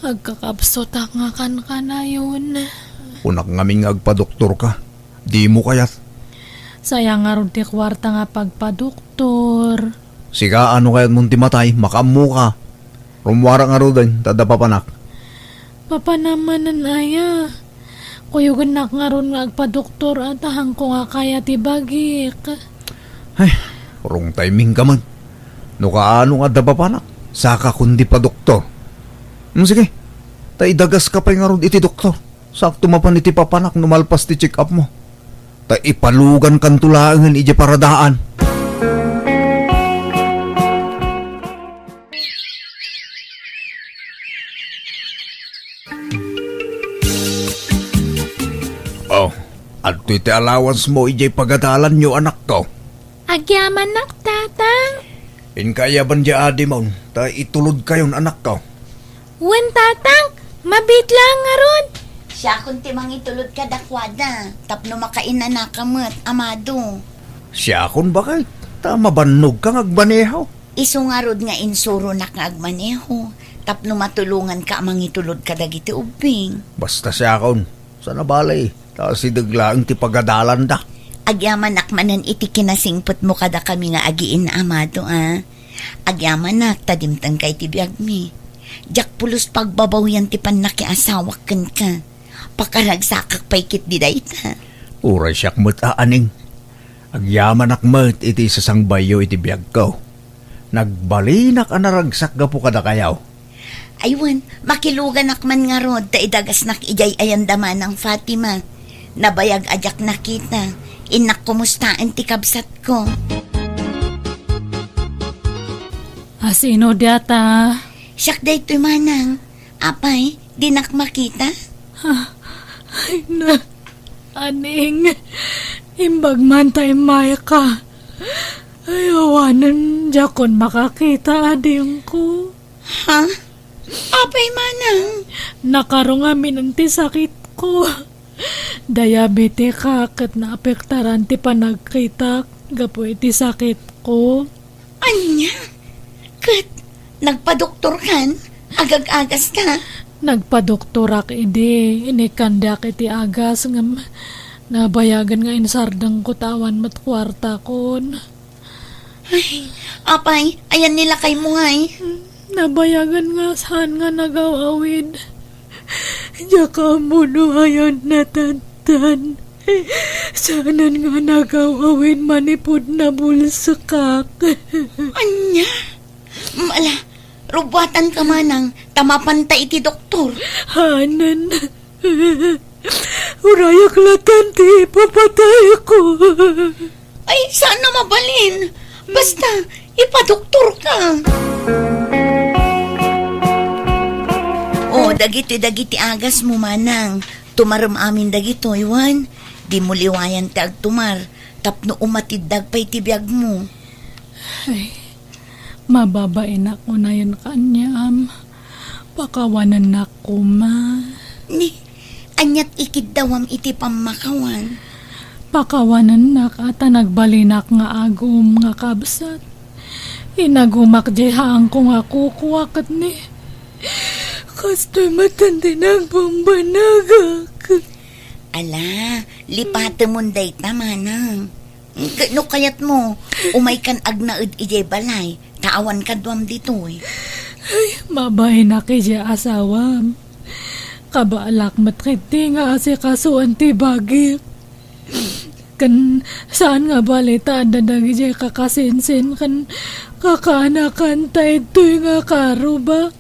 Agkakabsotak nga kankanayon. Kunak ngamin nga agpadoktor ka. Dimo kayat. Sayang ngarud ti kuarta nga pagpadoktor. Sika, no kayatmon ti matay, makaammo ka. Rummuara ngaruden, ta adda papanak. Papanam manen aya. Kuyogennak ngarud nga agpadoktor, a, ta hanko nga kaya ti bagik. Ay, wrong timing ka man. No kaano nga adda papanak, saka kundi padoktor. Hmm, sige. Ta idagaska pay ngarud iti doktor. Sakto mapan iti papanak no malpas ti check-up mo. Ta ipalugankanto laengen idiay paradaan. Oh, adtoy ti allowance mo idiay pagadalanyo, anakko. Agyamannak, Tatang. Inka ayaban diay adimon, ta itulodkayon, anakko. Wen, Tatang, mabiit laeng ngarud. Siakon ti mangitulod kadakuada, tapno makainanaka met, Amado. Siakon, baket, ta mabannogka nga agmaneho. Isu ngarud nga insuronak nga agmaneho, tapno matulonganka a mangitulod kadagiti ubbing. Basta siakon, sana bale, ta asideg laeng ti pagadalanda. Agyamanak manen iti kinasingpetmo kadakami nga agiinna, Amado, a. Agyamanak ta dimtengka iti biagmi. Diak pulos pagbabawian ti pannakiasawak kenka. Pakaragsakak pay ketdi dayta. Uray siak met a, Aneng. Agyamanak met iti sasangbayyo iti biagko. Nagbalinak a naragsak gapu kadakayo. Ay wen, makiluganak man ngarud ta idagasnak idiay ayanda manang Fatima. Nabayag a diak nakita. Innak kumustaen ti kabsatko. A, sino diata? Siak daytoy, manang. Apay, dinak makita? Ah, ay na, Aneng. Imbag man ta immayka. Ay, awanen Diakon makakita, adingko. Ha? Apay manang? Nakarungamin ti sakitko. Diabetic ka ket naapektaran ti panagkitak gapu iti sakitko. Ania? Ket nagpadoktorkan? Agag-agaska? Nagpadoktorak idi, inikkandiak iti agas ngem nabayagen nga insardengko ta awan met kuartakon. Ay, apay, ayan ni lakaymo ngay? Nabayagen nga saan nga nagaw-awid. Diak ammo no ayan natantan. Saanen nga nagaw-awid manipud nabulsekak. Ania? Mala, rubuatan ka manang, ta mapanta iti doktor. Hanan. Urayak latan ti ipapatayko. Ay, saan na mabalin? Basta, ipadoktor ka. O, dagitoy dagiti agasmo, manang. Tumarem amin dagitoy, wen. Dimo liwayan ti agtumar, tapno umatiddag pay ti biagmo. Ay, mababainak unayen kaniam. Pakawanennak koma. Ni, aniat ikiddawam iti pammakawan? Pakawanennak a ta nagbalinak nga agum nga kabsat. Inagumak diay haangko nga kukua ket ni, kastoy met ti nagbambanagak. Ala, lipatemon dayta, manang. Ket no kayatmo, umaykan agnaed idiay balay, ta awan kaduam ditoy. Ay, mabainak idiay asawam. Kabaalak met ketdi nga asikasuen ti bagik. Ken saan nga bali ta adda dagidiay kakasinsin ken kakaanakan ta idtoy nga karuba.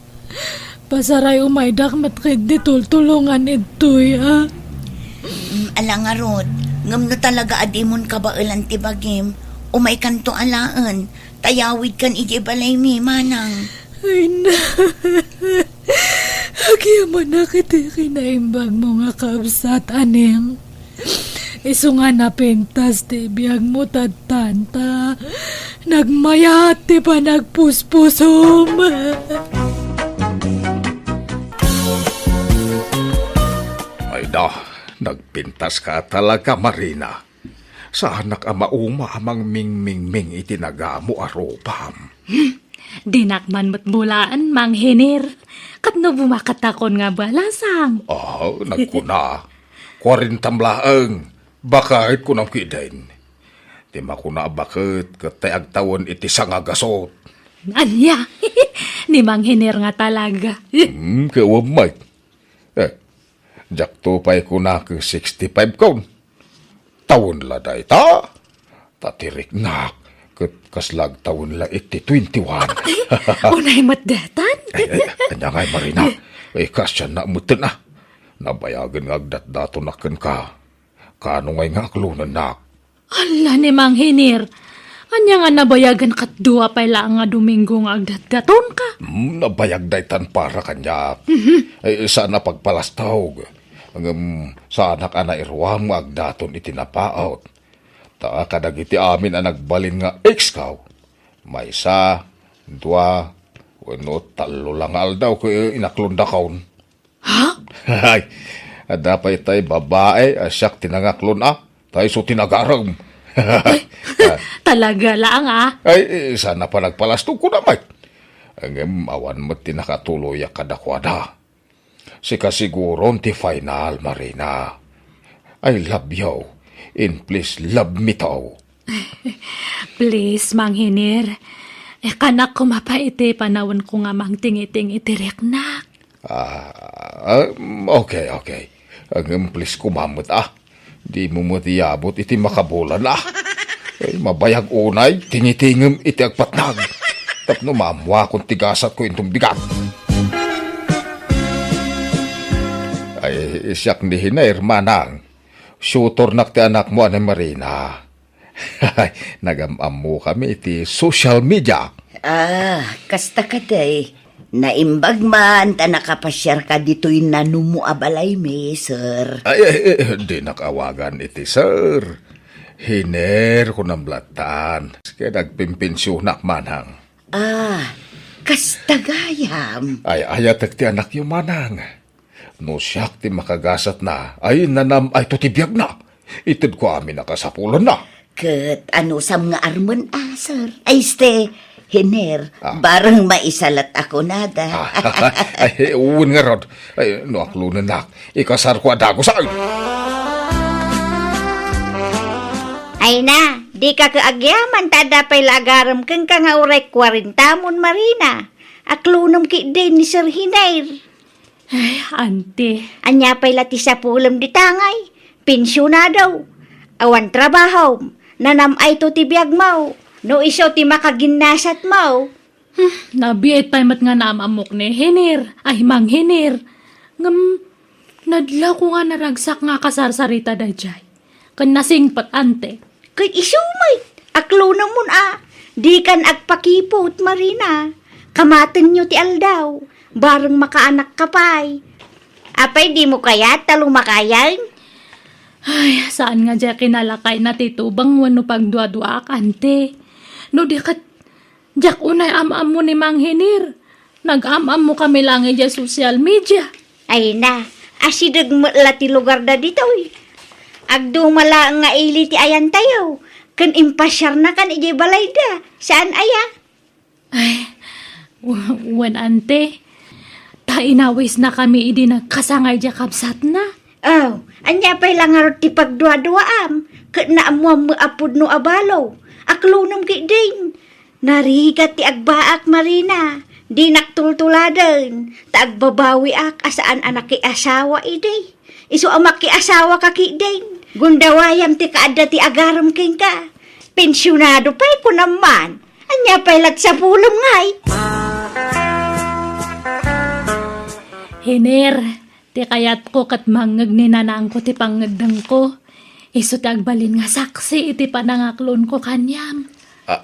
Pasaray umaydak met ketdi tultulongan idtoy, a? Mm, ala ngarud, ngem no talaga a dimon kabaelan ti bagim, umaykanto alaen, ta yawidkan idiay balaymi, manang. Ay na, agyamanak iti kinaimbagmo nga kabsat, Aning. Isu nga napintas ti biagmo tattanta, nagmayat ti panagpuspusom. Ay da, nagpintas ka talaga, Marina. Saanak a mauma a mangmingmingming iti nagamo a rupam. Dinak man met bulaen, Mang Hiner. Ket no bumakkatakon nga balasang. Ah, nagkuna. Kuarentam laeng. Baket kunam kiden. Ti makuna a baket ket tay agtawen iti sangagasut. Ania? Ni Mang Hiner nga talaga. Hmm, kawam, Mike. Eh, diakto pay kuna ket sixty-five kon. Tawen la dayta? Ta ti riknak, ket kasla agtawen la iti twenty-one. Unay met daytan? Ay, ay, ania ngay, Marina? Eh, kasianna metten, a. Nabayagen nga agdatdatonak kenka. Kaano ngay nga aklonennak? Ala ni Mang Hiner, ania nga nabayagen ket dua pay laeng nga Domingo nga agdatdatonka? Hmm, nabayag daytan para kaniak. Mhm. Eh, saan a pagpalastog. Ngem saanak a nairuam nga agdaton iti napaut. Ta kadagiti amin a nagbalin nga ex-ko, maysa, dua, wenno tallo la nga aldaw ket inaklondakon. Ha? Ay, adda pay tay babai a siak ti nangaklon a, tay isu ti nagarem. Ay, talaga laeng, a? Ay, eh, saan a panagpalastog, kunam met. Ngem awan met ti nakatuloyak kadakuada. Sika siguron ti final, Marina. I love you, and please love me too. Please, Mang Hiner. Ikanak koma pay iti panawenko nga mangtingiting iti riknak. Ah, ah, okay, okay. Ngem please koma met, a. Dimo met iyabut iti makabulan, a. Ay, mabayag unay, tingitingem iti agpatnag. Tapno maammuakon ti gasatko inton bigat. Ay, siak ni Hiner, manang. Tutornak ti anakmo a ni Marina. Nagam-ammokami iti social media. Ah, kasta kadi. Naimbag man ta nakapasiarka ditoy nanumo a balaymi, sir. Ay, ay, ay, dinak awagan iti sir. Hiner, kunam lattan. Ket agpimpensionak, manang. Ah, kasta gayam. Ay, ayatek ti anakyo, manang. No siak ti makagasatna, ay nanam-ayto ti biagna. Itedko amin a kasapulanna. Ket anusam nga armen, a, sir? Ay, este, Hiner, Ah. bareng maisalat a kunada. Ah, ay, wen ngarud. Ay, no aklonennak, ikasarko a dagus, ay. Ay na, dika ket agyaman ta adda pay la agarem kenka nga uray kuarentamon, Marina. Aklonem ketdin ni Sir Hiner. Ay, anti. Ania pay la ti sapulem dita ngay? Pensionado. Awan trabahom. Nanam-ayto ti biagmo. No isu ti makaginnasatmo. Hmm, nabiit pay met nga naam-ammok ni Hiner. Ay, Mang Hiner. Ngem, nadlawko nga naragsak nga kasarsarita daydiay. Ken nasingpet, ante. Ket isu met, aklonemon a, dikan agpakiput, Marina. Kamatenyo ti aldaw, bareng makaanakka pay. Apay, dimo kayat ta lumakayen? Ay, saan nga diay kinalakayna ti tubang wenno pagduaduaak, ante. No di ket, diak unay am-ammo ni Mang Hiner. Nag-am-ammo kami lang idiay social media. Ay na, asideg met la ti lugarda ditoy. Agduma laeng nga ili ti ayantayo, ken impasiarnakan idiay balayda. Saan aya? Ay, w-, wen, ante. Ta inawisna kami idi nagkasangay diay kabsatna. Aw, ania pay la ngarud ti pagduaduaam? Ket naammoam met a pudno a balo. Aklonem ketdin. Narigat ti agbaak, Marina. Dinak tultuladen, ta agbabawiak a saan a nakiasawa idi. Isu a makiasawaka ketdin, gundawayam ti kaadda ti agarem kenka. Pensionado pay, kunam man. Ania pay la ti sapulem ngay? Hiner, ti kayatko ket mangngeg ni nanangko ti pangngeddengko. Isu ti agbalin nga saksi iti panangaklonko kaniam. Ah,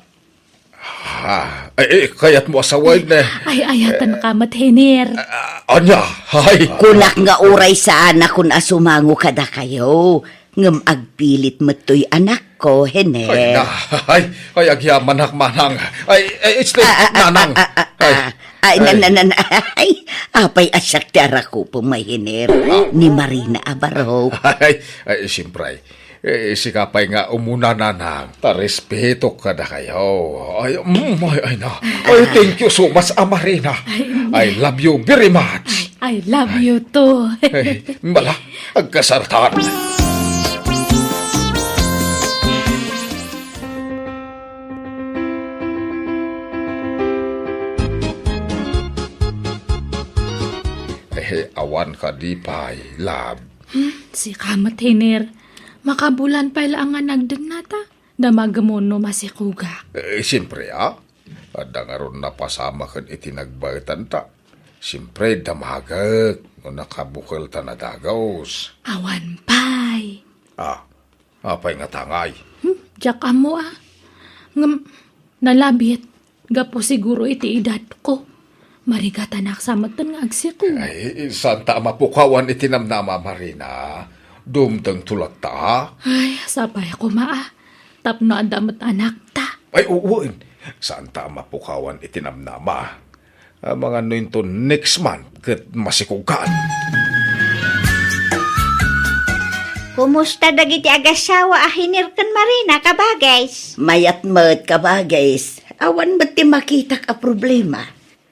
Ah, ay, ay, kayatmo a sawen, eh. Ay, ayatenka met, Hiner. Ah, ania? Ay. Kunak nga uray saanakon a sumango kadakayo, ngem agpilit met toy anakko, Hiner. Ay, na, ay, ay, agyamanak, manang. Ay, ay, este, Ah, ah, ah, nanang. ah, ah, ah, Ay. ah. Ay, na, Ay. na, na, na, ay, apay a siak ti arakupem, ay, Hiner. Ah. Ni Marina a barok. Ay, ay, siyempre. Eh, sika pay nga umuna, nanang, ta respetok kadakayo. Ay, mm, ay, ay na. Ay, thank you so much, a Marina. Ay, I love you very much. I love you too. Ay, bala, agkasartan. Eh, awan kadi pay, love. Hmm, sika met, Hiner. Makabulan pay la nga nagdengna ta. Damagem no masikogak. Eh, siyempre, ah. Adda ngarud napasamak iti nagbaetan ta. Siyempre, damagek no nakabukel ta nadagus. Awan pay. Ah, apay nga tangay? Hmm, diak ammo, ah. Ngem, nalabit. Gapu siguro iti edadko. Marigatanak sa metten nga agsiko. Ay, saan ta a mapukawan iti namnama, Marina? Dumtengto latta. Ay, sapay koma, ah. Tapno adda met anakta. Ay, uwen. Saan ta a mapukawan iti namnama? Amangan no inton next month ket masikogkan. Kumusta dagiti agassawa a Hiner ken Marina, kabagays? Mayat met, kabagays. Awan met ti makitak a problema.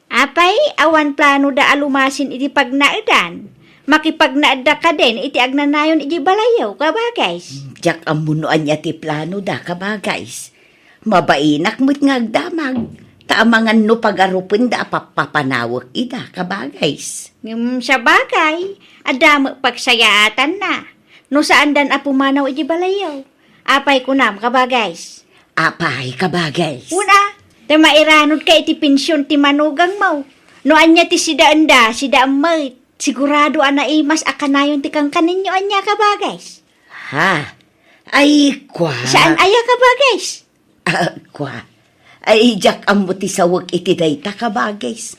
Apay, awan planoda a lumasin iti pagnaedan? Makipagnaedda kaden iti agnanayon iti balayyo, kabagays? Diak ammo no ania ti planoda, kabagays. Mabainak met nga agdamag, ta amangan no pagarupenda a pappapanawek ida, kabagays. Ngem sabagay, adda met pagsayaatanna, no saandan a pumanaw iti balayyo. Apay kunam, kabagays? Apay, kabagays? Una, ta mairanodka iti pension ti manugangmo. No ania ti sidaenda, sidaem met. Sigurado a naimas a kanayon ti kankaninyo, ania, kabagays? Ha? Ay, kwa. Saan aya, kabagays? Ah, kwa. Ay, diak ammo ti sawek iti dayta, kabagays.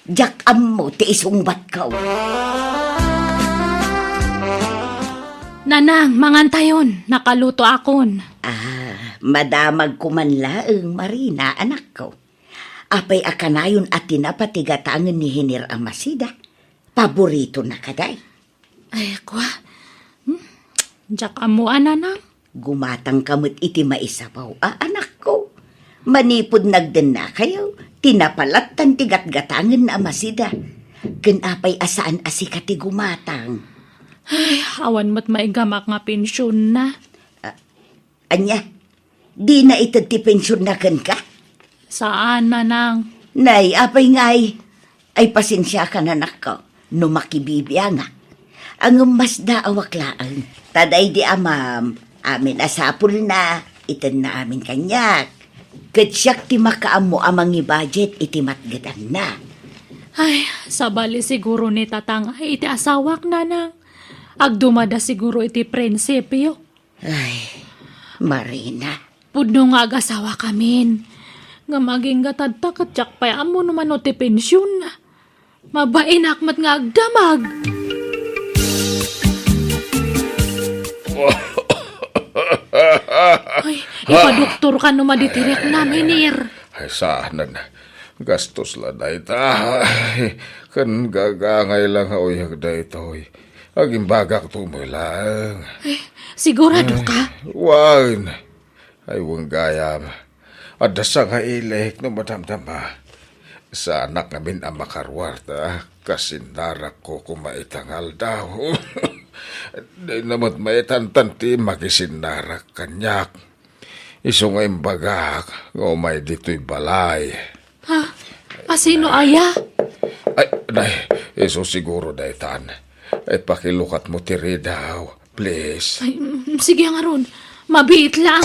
Diak ammo ti isungbatko. Nanang, mangantayon, nakalutoakon. Ah, madamagko man laeng, Marina, anakko. Apay a kanayon a tinapa ti gatangen ni Hiner a Masida? Paboritona kadi? Ay, kua. Hmm? Diak ammo, Nanang. Gumatangka met iti maisabaw a, anakko. Manipud nagdennakayo, tinapa lattan ti gatgatangen a Masida. Ken apay a saan a sika ti gumatang? Ay, awan met maigamak nga pensionna. Ah, ania? Dina ited ti pensionna kenka? Saan, Nanang. Nay, apay ngay? Ay, pasensiakan, anakko, no makibibiangak. Ngem masdaawak laeng. Ta daydi amam, amin a sapulna, itedna amin kaniak. Ket siak ti makaammo a mangi-budget iti matgetanna. Ay, sabali siguro ni Tatang ay iti asawak, Nanang. Agdumada siguro iti prinsipio. Ay, Marina. Pudno nga agasawakamin. Ngem agingga tatta ket diak pay ammo no mano ti pensionna. Mabainak met nga agdamag. Ay, ipadoktorka no madi ti riknam, Hiner. Ay, saanen. Gastos la dayta. Ay, ken gagangay la nga uyag daytoy. Agimbagakto met laeng. Ay, sigurado ka? Ay, wen. Ay, wen gayam. Adda sangailik no madamdama. Saanak ngamin a makaruar ta kasinnarakko koma ita nga aldaw. Dina met maitantan ti makisinnarak kaniak. Isu nga imbagak nga umay ditoy balay. Ha? A sino aya? Ay, nay, isu siguro daytan. Ay, pakilukatmo ti ridaw, please. Ay, mm, sige ngarud. Mabiit lang.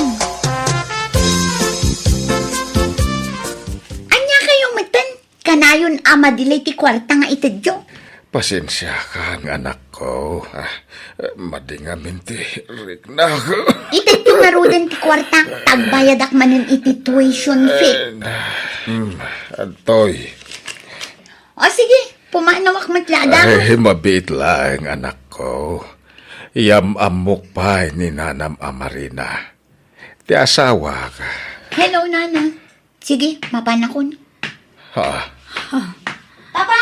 Ania kayo metten? Kanayon a madilay ti kuarta nga itedyo. Pasensiakan, anakko. Ah, madi ngamin ti riknak. Itedyo ngaruden ti kuarta, ta agbayadak manen iti tuition fee. Eh, hmm, adtoy. O sige, pumanawak met la, Ada. Ay, mabiit laeng, anakko. Yam-ammok pay ni nanam a Marina. Ti asawak. Hello, Nana. Sige, mapanakon. Ha? Papa,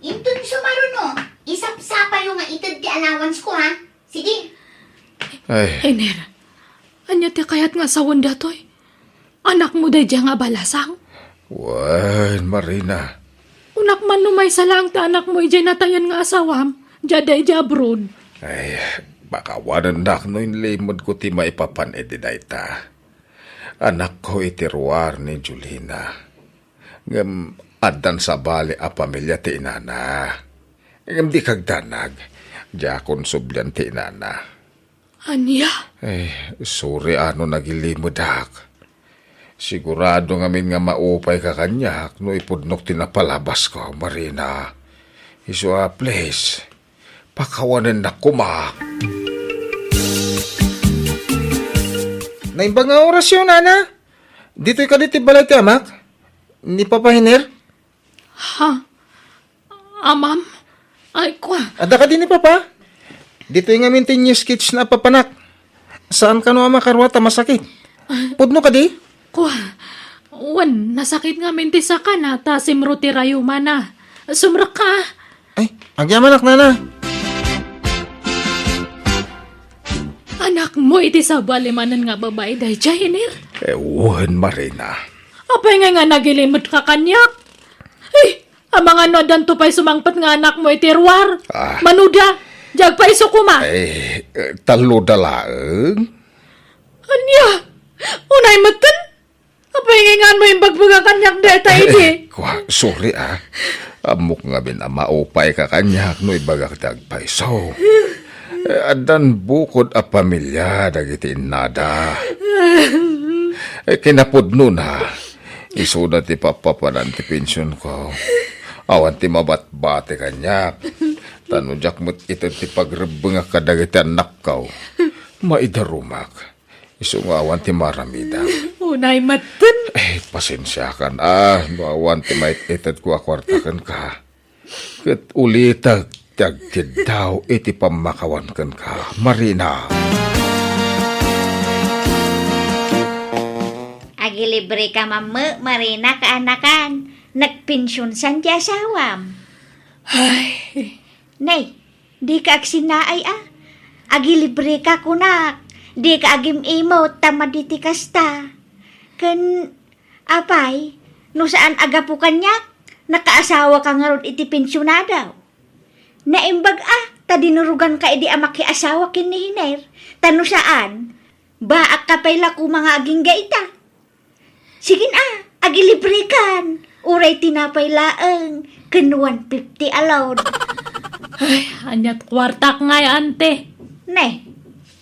inton sumaruno, isapsapayo nga ited ti allowance ko, ha? Sige. Ay. Hiner, ania ti kayat nga sawen datoy? Anakmo daydiay nga abalasang? Wen, Marina. Kunak man no maysa laeng ti anakmo idiay natayan nga asawam, diay daydiay abroad. Ay, pakawanennak no inlimedko ti maipapan idi dayta. Anakko iti ruar ni Julina. Ngem addan sabali a pamilia ti inana. Ngem di kagdanag, diakon sublian ti inana. Ania? Eh, sorry a no nagilimedak. Sigurado ngamin nga maupayka kaniak no ipudnok ti napalabasko, Marina. Isu a, please, pakawanennak koma. Naimbag nga orasyo, Nana? Ditoy kadi ti balay ti amak? Ni Papa Hiner? Ha? Amam? Ay, kua. Adda kadi ni Papa? Ditoy ngamin ti new sketch na papanak. Saan kano a makaruar ta masakit? Pudno kadi? Kua. Wen, nasakit ngamin ti sakana ta simro ti rayumana. Sumrekka. Ay, agyamanak, Nana. Anakmo iti sabali manen nga babai daydiay, Hiner? Eh, wen, Marina. Apay ngay nga nagilimetka kaniak? Ay, amangan no addanto pay sumangpet nga anakmo iti ruar. Ah. Manuda, diay agpayso koma. Eh, eh, talloda laeng. Ania? Unay metten? Apay ngay nganmo imbagbaga kaniak dayta idi? Eh, kua, sorry, ah. Ammok ngamin a maupayka kaniak no ibagak ti agpayso. Eh, addan bukod a pamilia dagiti innada. Eh, kinapudnona, isuda ti papapanan ti pensionko. Awan ti mabatbati kaniak. Ta no diak met ited ti pagrebbengak kadagiti annakko, maidarumak. Isu nga awan ti maramidam. Unay metten. Eh, pasensiakan, ah, no awan ti maited ko a kuarta kenka. Ket ulitek, ti agkiddaw iti pammakawan kenka, Marina. Agilibreka man met, Marina, kaanakan. Nagpensionsan ti asawam. Ay. Nay, dika agsinaay a. Agilibreka kunak. Dika agim-imot ta madi ti kasta. Ken, apay, no saan a gapu kaniak, nakaasawaka ngarud iti pensionado. Naimbag a, ta dinuruganka idi a makiasawa ken ni Hiner. Ta no saan, baakka pay la koma nga agingga ita. Sige na, agilibrekan. Uray tinapay laeng, ken one fifty a load. Ay, aniat kuartak ngay, ante? Ne,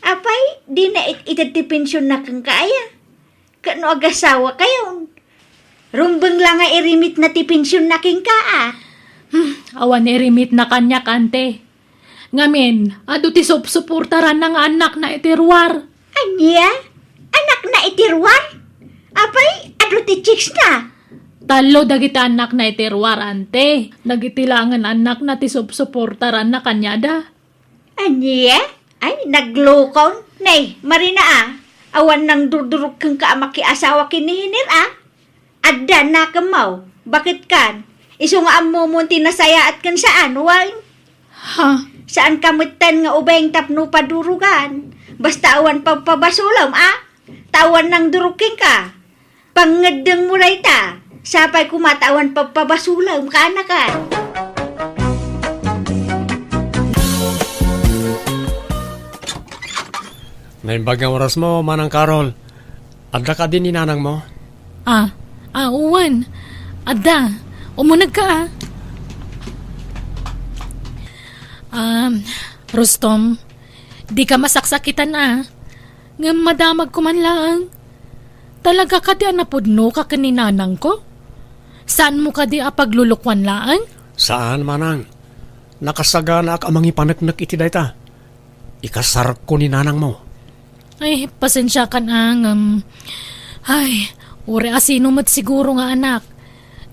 apay, di na it-ited ti pensionna kenka aya? Ket no agasawakayon, rumbeng la nga irimitna ti pensionna kenka a. Hmm, awan irimitna kaniak, ante. Ngamin, adu ti supsuportaranna nga annakna iti ruar. Ania? Annakna iti ruar? Apay, adu ti chicks-na? Tallo dagiti annakna iti ruar, ante. Dagiti laengen annakna ti supsuportaranna kaniada. Ania? Ay, naglukon. Nay, Marina a, awan nangdurdurog kenka a makiasawa ken ni Hiner a? Adda nakemmo, baket kan? Isu nga ammomon ti nasayaat ken saan, wen? Ha? Saan ka metten nga ubeng tapno padurugan. Basta awan pagpabasolem, a? Ta awan nangdurog kenka. Pangngeddengmo dayta. Sapay koma ta awan pagpabasolem, kaanakan. Naimbag nga orasmo, Manang Carol. Adda kadi ni nanangmo? Ah, ah, wen. Adda. Umunegka, a. Um, Rustom, dika masaksakitan, a. Ngem madamagko man laeng. Talaga kadi a napudnoka ken ni nanangko? Saanmo kadi a paglulukoan laeng? Saan, Manang. Nakasaganaak a mangipaneknek iti dayta. Ikasarko ni nanangmo. Ay, pasensiakan a ngem, ay, uray asino met siguro nga anak.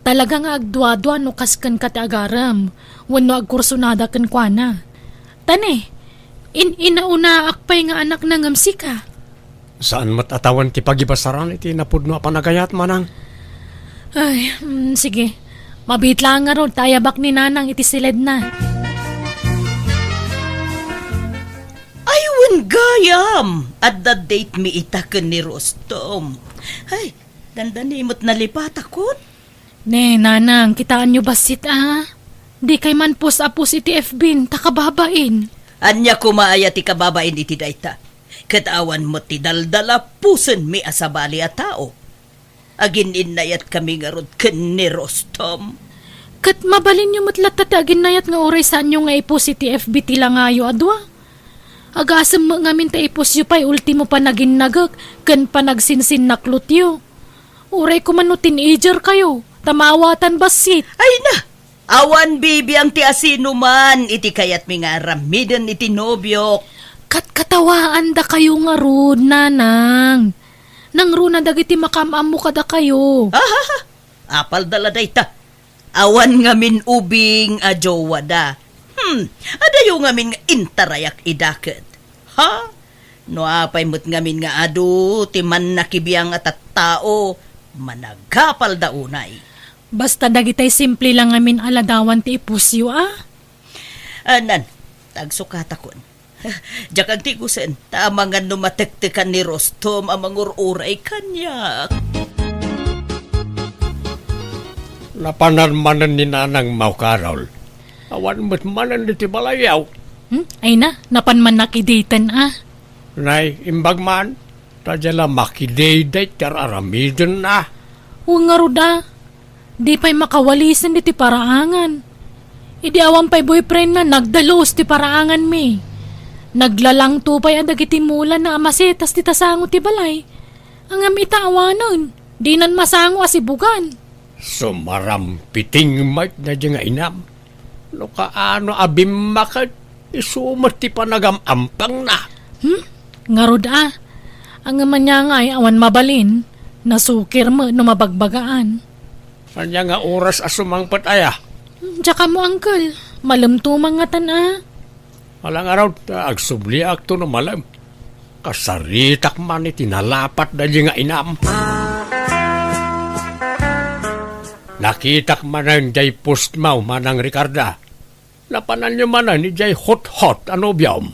Talaga nga agduadua no kas kenka ti agarem, wenno agkursunada kenkuana. Ta ne, in-inaunaak pay nga anakna ngem sika. Saan met a tawen ti pagibasaran iti napudno a panagayat, Manang. Ay, mm, sige. Mabiit laeng ngarud ta ayabak ni Nanang iti siledna. Ay, wen gayam! Adda date mi ita ken ni Rustom. Ay, dandani met nalipatakon. Ne, Nanang, kitaenyo bassit, a? Dikay manpos a pos iti F B ta kababain. Ania koma aya ti kababain iti dayta? Ket awan met ti daldala posenmi a sabali a tao. Aginnaiyatkami ngarud ken ni Rustom. Ket mabalinyo met latta ti aginnayat nga uray saanyo nga ipos iti F B ti langayo a dua. Agasem met ngamin ta ipusyo pay ultimo panaginnagek ken panagsinsinnaklotyo. Uray koma no teenager kayo, ta maawatan bassit. Ay na! Awan bibiang ti asinoman iti kayatmi nga aramiden iti nobiok. Katkatawaandakayo ngarud, Nanang. Nangruna dagiti makaam-ammo kadakayo. Ahaha! Apalda la dayta. Awan ngamin ubing a jowada. Hmm, adayo ngamin nga intarayak ida ket. Ha? No apay met ngamin nga adu ti mannakibiang a tattao, managapalda unay. Basta dagitay simple la ngamin a ladawan ti ipusyo, a? Anan, tagsukatakon. Diak agtigusen, ta amangan no matektekan ni Rustom a mangur-uray kaniak. Napanan manen ni Nanang Maukarol. Awan met manen iti balayyo. Hmm? Ay na, napan man nakiditen, a. Nay, imbag man, ta dia la makidayday ti ar-aramiden, a. Wen ngarud, a. Di pay makawalisen diti paraangan. Idi awan pay boyfriend na, nagdalus ti paraangan mi. Naglalangto pay a dagiti mula na a masetas ti tasango ti balay. Ngem ita awanen, dinan masango a sibugan. Sumarampiting met daydi nga inam. No kaano a bimmaket, isu met ti panagam-ampangna. Hmm? Ngarud, a. Ngem ania ngay awan mabalin, nasukir met no mabagbagaan. Ania nga oras a sumangpet aya? Hmm, diak ammo, uncle. Malemto man ngatan a. Ala ngarud, agsubliakto no malem. Kasaritak man iti nalapat daydi nga inam. Nakitak manen jay postmo, Manang Ricarda. Napananyo manen idiay hot-hot a nobiom.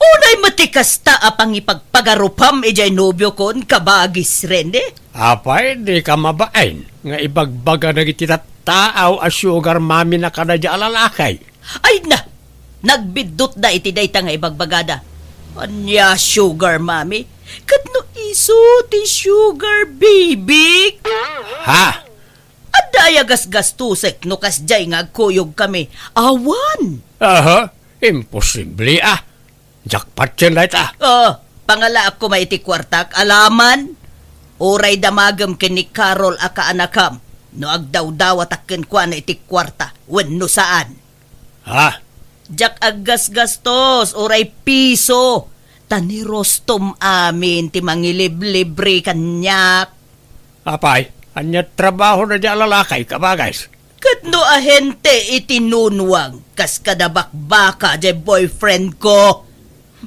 Unay met ti kasta a pangipagpagarupam idiay nobiokon, kabagis Rene? Apay, dika mabain nga ibagbaga dagiti tattao a sugar mommy na kadaydi a lalaki? Ay na! Nagbiddutda iti dayta nga ibagbagada. Ania sugar mommy? Ket no isu ti sugar baby? Ha? Adda aya gasgastosek no kasdiay nga agkuyogkami? Awan! Aha, imposible a. Jackpot ken dayta. Oh, pangalaak koma iti kuartak, alaman. Uray damagem ken ni Carol a kaanakam no agdawdawatak kenkuana iti kuarta wenno saan. Ha? Diak aggasgastos uray piso, ta ni Rostom amin ti mangiliblibre kaniak. Apay, ania trabaho daydi a lalaki, kabagis? Ket no ahente iti nunwang, kas kada bakbaka jay boyfriend ko.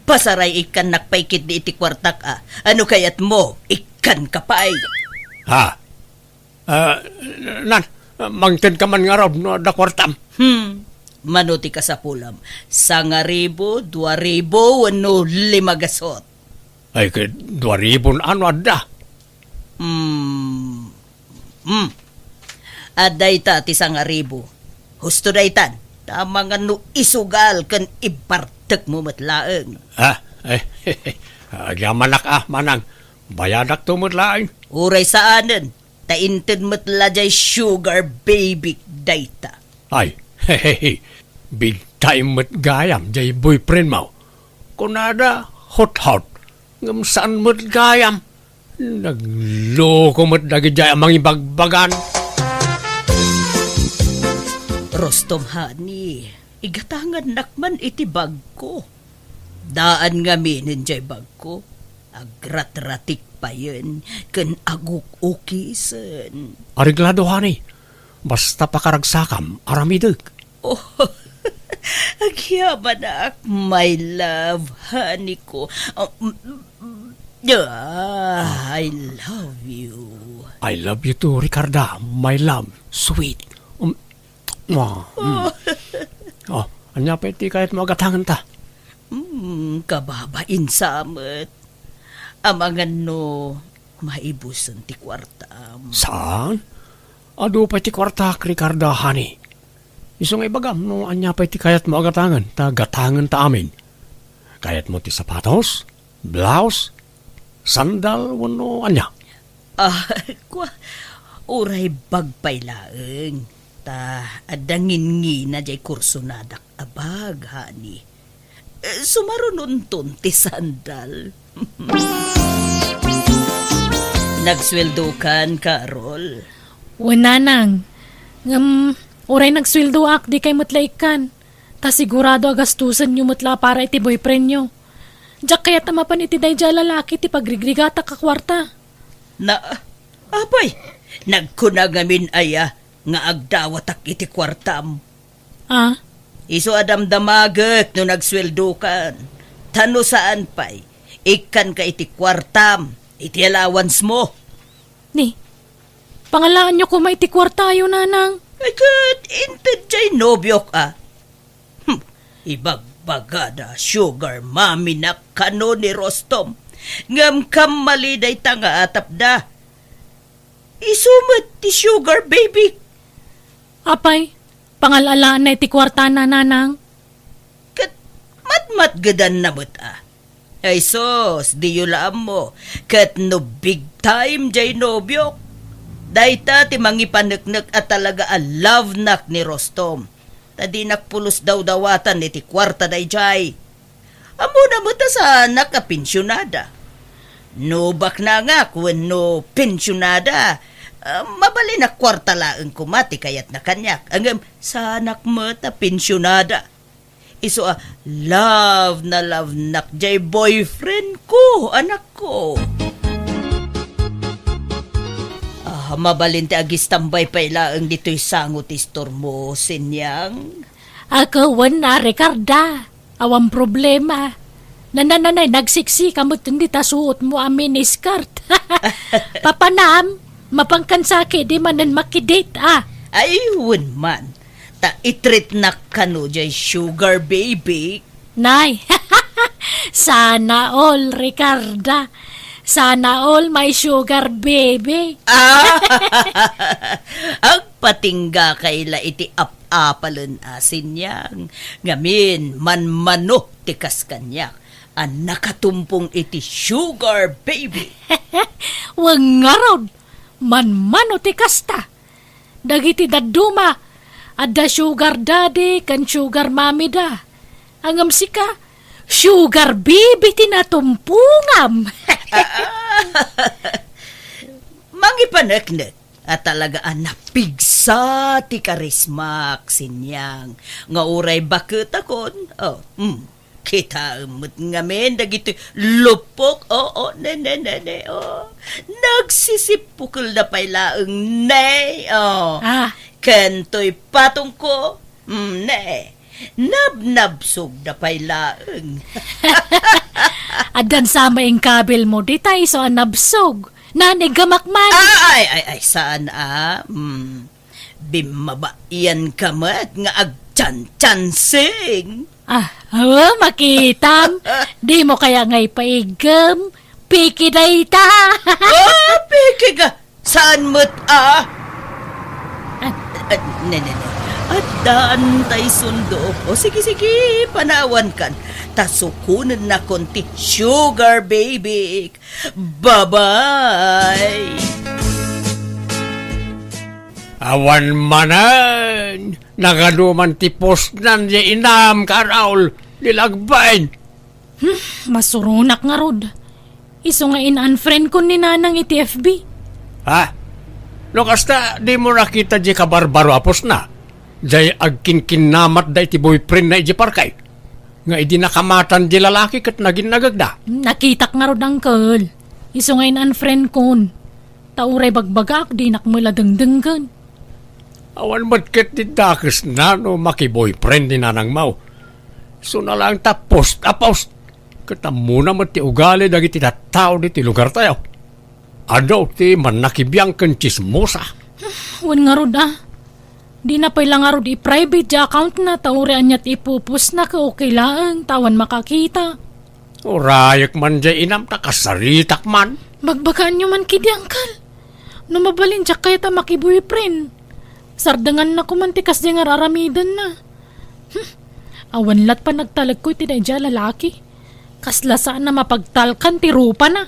Pasaray ikkannak pay ketdi iti kuartak a. Ano kayatmo? Ikkanka pay. Ha? Ah, nan, mangted ka man ngarud no adda kuartam. Hmm. Mano ti kasapulam? Sangaribu, duaribu, wenno lima gasot? Ay, ket duaribun ano adda? Hmm. Hmm. Adda ita ti sangaribu. Husto daytan. Tama nga no isugal ken ibartekmo met laeng. Ah, eh, agyamanak a, manang. Bayadakto met laeng. Uray saanen. Ta inted met la jay sugar baby dayta. Ay, hehehe, big time met gayam jay boyfriendmo. Kunada, hot-hot, ngem saan met gayam. Nagloko met dagidiay a mangibagbagan. Rostom, honey, igatangannak man iti bagko. Daan ngamin jay bagko. Agratratik payen ken aguk-ukisen. Areglado, honey. Basta pakaragsakam, aramidek. Oh, agyamanak, my love, honey ko. Oh, mm, mm, ah, I love you. I love you too, Ricarda, my love, sweet. Um, ah, mm. Oh, ania pay ti kayatmo a gatangenta? Hmm, kababain sa met. Amangan no maibusen ti kuartam. Saan? Adu pay ti kuartak, Ricarda, honey. Isu nga ibagam no ania pay ti kayatmo a gatangen, ta gatangenta amin. Kayatmo ti sapatos, blouse, sandal, wenno ania? Ah, kua, uray bag pay laeng. Ta adda ngingina jay kursonadak a bag, honey. Eh, sumarunonton ti sandal. Nagsueldokan, Carol? Wen, nanang. Ngem, uray nagsueldoak, dikay met la ikkan. Ta sigurado a gastusenyo met la para iti boyfriendyo. Diak kayat a mapan iti daydiay a lalaki ti pagrigrigatak a kuarta. Na, apay, nagkuna ngamin aya nga agdawatak iti kuartam? Ah? Isu a damdamagek no nagsueldokan. Ta no saan pay, ikkanka iti kuartam, iti allowance mo. Ni, pangalaanyo koma iti kuartayo, nanang. Ay, ket inted jay nobiok a. Hmm, ibagbagada, sugar mommy na kano ni Rostom. Ngem kammali dayta nga atapda. Isu met ti sugar baby. Apay, pangal-alaanna iti kuartana, nanang. Ket matmatgedanna met a. Ay sus, diyo la ammo. Ket no big time jay nobiok, dayta ti mangipaneknek a talaga a love nak ni Rostom. Ta dinak pulos dawdawatan iti kuarta dayjay. Ammona met a saanak a pensionada. No baknangak wenno pensionada, ah, mabalin a kuarta laeng koma ti kayatna kaniak. Ngem saanak met a pensionada. Isu a love na love nak jay boyfriend ko, anakko. Ah, mabalin ti agistambay pay laeng ditoy sango ti istormo, Sinyang. Ako wen a, Ricarda. Awan problema. Nananay, nagsiksika met dita suotmo a miniskirt. Papanam, mapankan sa ketdi manen makidate, a. Ay, wen man. Ta itreatnak kano jay sugar baby. Nay, sana all, Ricarda. Sana all my sugar baby. Ah! Agpatingga kay la iti ap-apalen a siniang. Ngamin, manmano ti kas kaniak a nakatumpong iti sugar baby. Wen ngarud, manmano ti kasta. Dagiti dadduma, adda sugar daddy ken sugar mommy da. Ngem sika, sugar baby ti natumpongam. Mangipaneknek a talaga a napigsa ti karismak, siniang, nga uray baketakon, oh, mm, kitaem met ngamin dagiti lupok, oo, ne, ne, ne, ne, oh. Nagsisippukelda pay laeng, ne, oh. Ah. Ken toy patongko, mm, ne. Nabnabsogda pay laeng. Addan sa maingkabilmo, dita isu a nabsog. Nanigamak man. Ah, ay, ay, ay, saan a? Hmm. Bimmabaianka met nga agchanchansing. Ah, oh, makitam. Dimo kaya nga ipaiggem? Piki dayta. Oh, piki ka. Saan met a? Ah, ah, ne, ne, ne. Addaan tay sundo. O, sige, sige, panawankan. Ta sukonennakon ti sugar baby. Bye-bye. Awan manen. Nagadu man ti postnan ya inam, Carol. Di lagbain. Hmm, masuronak ngarud. Isu nga in-unfriend kon ni Nanang iti F B. Ha? No kasta, dimo nakita di kabarbaro a postna? Jay agkinkinnamatda iti boyfriendna iti parkay. Nga idi nakamatan di lalaki ket naginnagagda. Hmm, nakitak ngarud, uncle. Isu nga in-unfriend kon. Ta uray bagbagaak, dinak met la dengdenggen. Awan met ket ti dakesna no makiboyfriend ni Nanang Mau. Isu na laeng ta post a post. Ket ammona met ti ugali dagiti tattao ditoy lugartayo. Adu ti mannakibiang ken tsismosa. Wen ngarud a. Dina pay la ngarud i-private ti accountna ta uray ania ti ipupostna ket okay laeng ta awan makakita. Urayek man jay inam ta kasaritak man. Bagbagaanyo man ketdi, uncle. No mabalin, diak kayat a makiboyfriend. Sardengannako man ti kasdiay nga ar-aramidenna. Hmm. Awan lat panagtalekko iti daydiay a lalaki. Kasla saan a mapagtalkan ti rupana.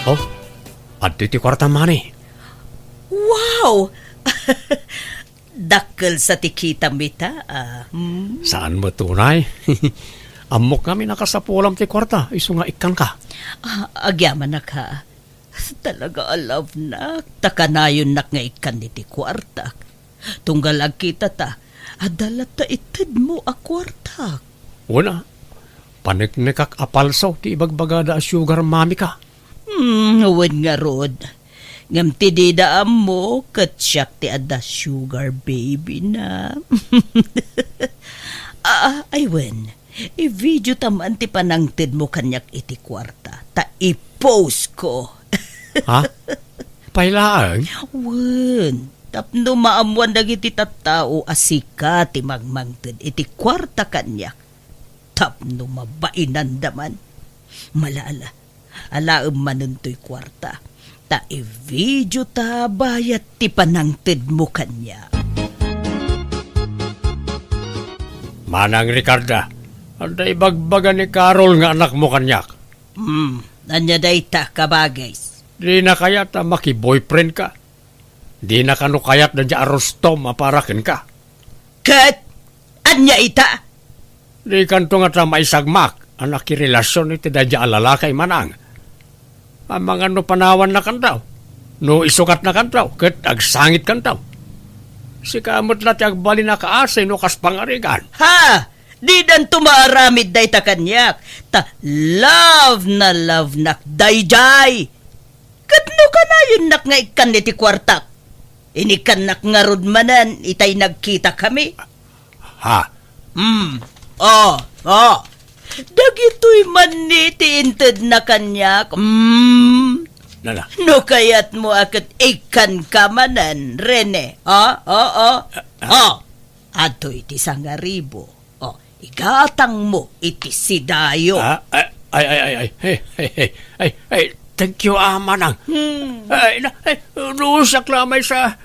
Oh, adtoy ti kuarta, mani. Wow! Dakkel sa ti kitam ita, ah. Hmm. Saan met unay? Ammok ngamin a kasapulam ti kuarta, isu nga ikkanka. Ah, agyamanak, ha. Talaga a love nak, ta kanayonnak nga ikkan iti kuartak. Tunggal agkitata, adda latta itedmo a kuartak. Wen a, paneknekak a palso ti ibagbagada a sugar mommy ka. Hmm, wen ngarud. Ngem ti dida ammo, ket siak ti adda sugar baby na. Ah, ay wen, i-video ta man ti panangtedmo kaniak iti kuarta, ta i-post ko. Ha? Pay laeng? Wen, tapno maammuan dagiti tattao a sika ti mangmangted iti kuarta kaniak. Tapno mabainanda man. Malala, alaem manen toy kuarta, ta i-video ta bayat ti panangtedmo kaniak. Manang Ricarda, adda ibagbaga ni Carol nga anakmo kaniak. Hmm, ania dayta, kabagis? Dina kayat a makiboyfriend ka. Dina kano kayat daydiay a Rustom a para kenka. Ket ania ita? Dikanto ngata maisagmak a nakirelasion iti daydiay a lalaki, manang. Amangan no panawannakanto, no isukatnakanto, ket agsangitkanto. Sika met la ti agbalin a kaasi no kas pangarigan. Ha! Didanto maaramid dayta kaniak, ta love na love nak daydiay. Ket no kanayonnak nga ikkan iti kuartak, Inikkannak ngarud manen itay nagkitakami. Ha? Hmm. Oh, oh. Dagitoy man ni ti intedna kaniak. Hmm. Nana? No kayatmo a ket ikkanka manen, Rene. Oh, oh, oh. Ah, ah. Oh. Adtoy ti sangaribu. Oh, igatangmo iti sidayo. Ah, ay, ay, ay, ay, ay, ay, ay, ay, ay, thank you, ah, Manang. Hmm. Ay, na, ay, no siak la maysa,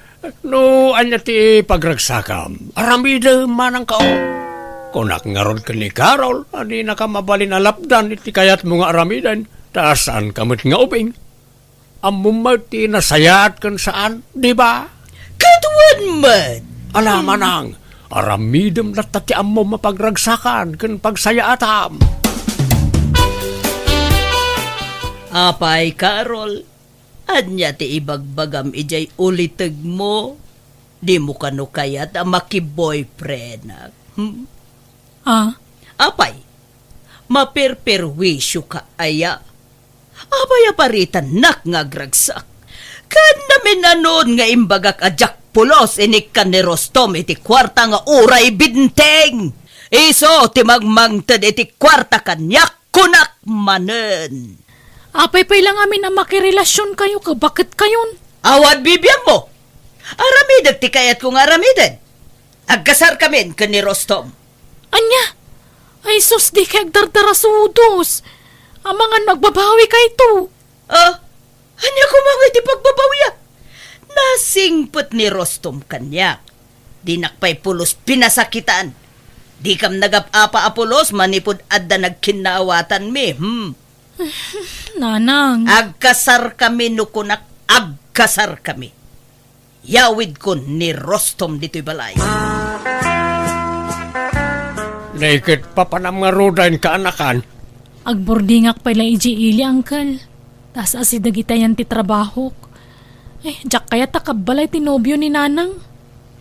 no ania ti pagragsakam, aramidem manang kao. Kunak ngarud ken ni Carol, a dinaka mabalin a lapdan iti kayatmo nga aramiden, ta saanka met nga ubing. Ammom met ti nasayaat ken saan, di ba? Kaduan met! Ala, Manang, aramidem latta ti ammom a pagragsakan ken pagsayaatam. Apay, Carol, ania ti ibagbagam idiay ulitegmo? Dimo kano kayat a makiboyfriendak? Hmm? Ah? Apay, maperperwisyo ka aya? Apay a paritannak nga agragsak? Ken naminanon nga imbagak a diak pulos inikkan ni Rostom iti kuarta nga uray benteng. Isu ti mangmangted iti kuarta kaniak, kunak manen. Apay pay la ngamin a makirelasionkayo ket baketkayon? Awan bibiangmo. Aramidek ti kayatko nga aramiden. Agkasarkamin ken ni Rostom. Ania? Ay sus, dikay agdardarasudos. Amangan no agbabawikayto. Ah, ania koma ngay ti pagbabawiak? Nasingpet ni Rostom kaniak. Dinak pay pulos pinasakitan. Dikam nagap-apa a pulos manipud adda nagkinnaawatanmi, hmm? Nanang. Agkasarkami no kunak, agkasarkami. Yawidkon ni Rostom ditoy balay. Naiket papanam nga rudaen kaanakan. Agburdingak pay la idiay ili, Uncle. Ta as-asideg itayan ti trabahok. Eh, diak kayat a kabbalay ti nobio ni Nanang.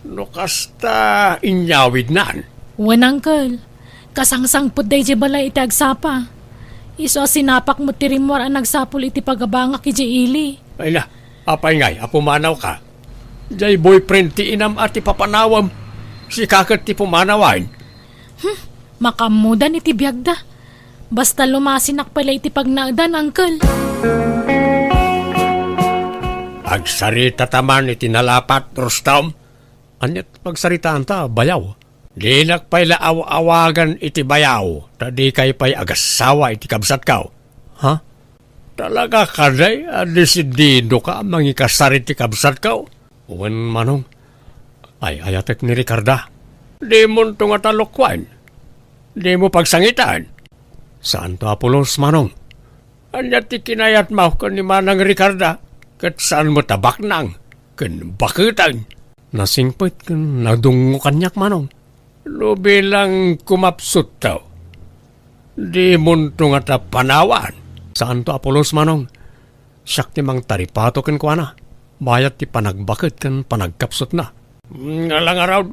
No kasta, inyawidnan. Wen, Uncle. Kasangsangpet daydiay balay iti agsapa. Isu a sinapak met ti rimmuar a nagsapul iti pagabangak idiay ili. Ay na, apay ngay a pumanawka? Diay boyfriend ti inam a ti papanawem. Sika ket ti pumanawen. Hmm, makaammodan iti biagda. Basta lumasinak pay la iti pagnaedan, Uncle. Agsaritata man iti nalapat, Rostom. Ania ti pagsaritaanta, bayaw? Dinak pay la aw-awagan iti bayaw, ta dikay pay agassawa iti kabsatko. Ha? Talaga kadi a desididoka a mangikasar iti kabsatko? Wen, Manong, ay-ayatek ni Ricarda. Dimonto ngata lokuen. Dimo pagsangitan. Saanto a pulos, Manong. Ania ti kinayatmo ken ni Manang Ricarda? Ket saan met a baknang ken baketen. Nasingpet ken nadungngo kaniak, Manong. No bilang kumapsutto, dimonto ngata panawan. Saanto a pulos, Manong. Siak ti mangtaripato kenkuana, bayat ti panagbaket ken panagkapsutna. Nga la ngarud,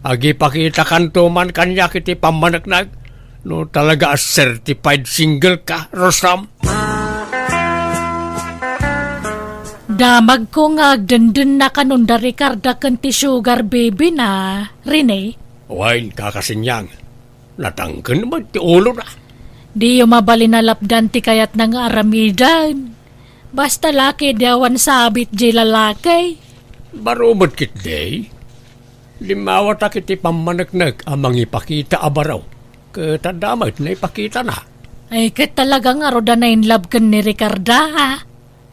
agipakitakanto man kaniak iti pammaneknek no talaga a certified single ka, Rostom. Damagko nga agdendennakanon da Ricarda ken ti sugar baby na, Rene. Wen, Kaka Sinyang, natangken met ti ulona. Diyo mabalin a lapdan ti kayatna nga aramiden. Basta laki, di awan sabit diay lalaki. Baro met ketdi. Limmawatak iti pammaneknek a mangipakita a baro. Ket adda met naipakitana. Ay, ket talaga ngarud a na-in love ken ni Ricarda, a?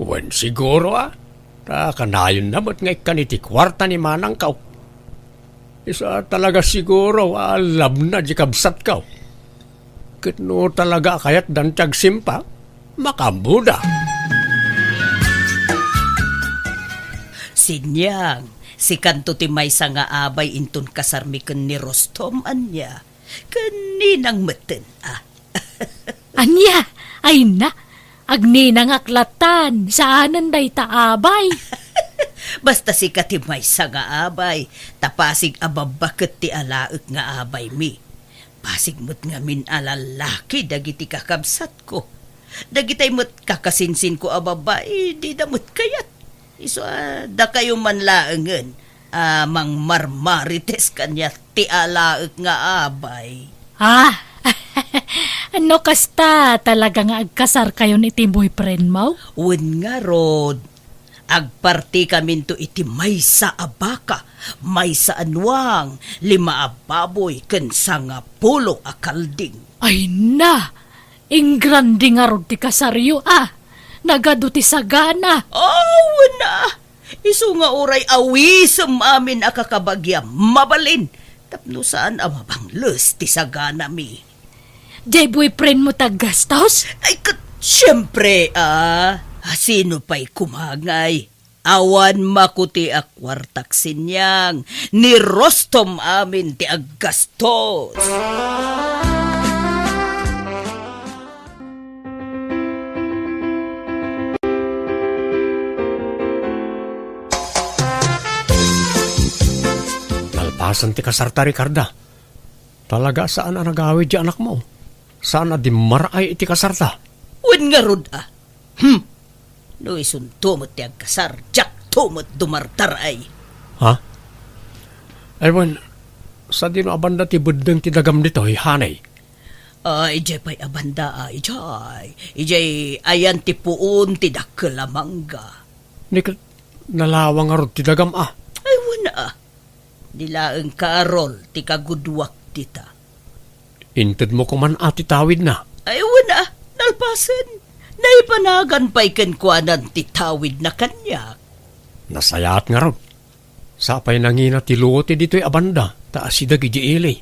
Wen, siguro, a. Ta kanayonna met nga ikkan iti kuarta ni manangko. Isu a talaga siguro a love na di kabsatko. Ket no talaga a kayatdan ti agsimpa, makaammoda. Sinyang, sikanto ti maysa nga abay inton kasarmi ken ni Rostom, ania? Ken ninang metten, a? Ania? Ay na, agninangak latan, saanen dayta abay. Basta sika ti maysa nga abay, ta pasig a babbaket ti alaek nga abaymi. Pasig met ngamin a lallaki dagiti kakabsatko. Dagitay met kakasinsinko a babbai, dida met kayat. Isu a dakayo man laengen a mangmarmarites kaniak ti alaek nga abay. Ah, no kasta, talaga nga agkasarkayon iti boyfriend mo? Wen ngarud, agpartikaminto iti maysa a baka, maysa a nuang, lima a baboy, ken sangapulo a kalding. Ay na! Ingrande ngarud ti kasaryo, a! Nagadu ti sagana! Awan a! Isu nga uray awisem amin a kakabagiam, mabalin, tapno saan a mabangles ti saganami. Diay boyfriend mo ti aggastos? Ay, ket, siempre, a! Sino pay koma ngay? Awan makuti a kuartak siniang, ni Rostom amin ti aggastos. Nalpasen ti kasarta, Ricarda. Talaga, saan a nagawid ti anakmo. Saan a dimmaray iti kasarta. Wen ngarud a. Hmm. No isunto met ti agkasar, diakto met dumartar ay. Ha? Ay, wen, sadino a banda ti beddeng ti dagam ditoy, hanay? Ah, idiay pay a banda, ah, idiay. Idiay ayan ti puon ti dakkel a mangga. Ni ket nalawa ngarud ti dagam, a? Ay, wen a. Di laeng Carol ti kaguduak dita. Intedmo koman a ti tawidna? Ay, wen a, nalpasen. Naipanagan pay kenkuanan ti tawidna kaniak. Nasayaat ngarud. Sapay nangina ti luo ti ditoy a banda, ta asideg idiay ili,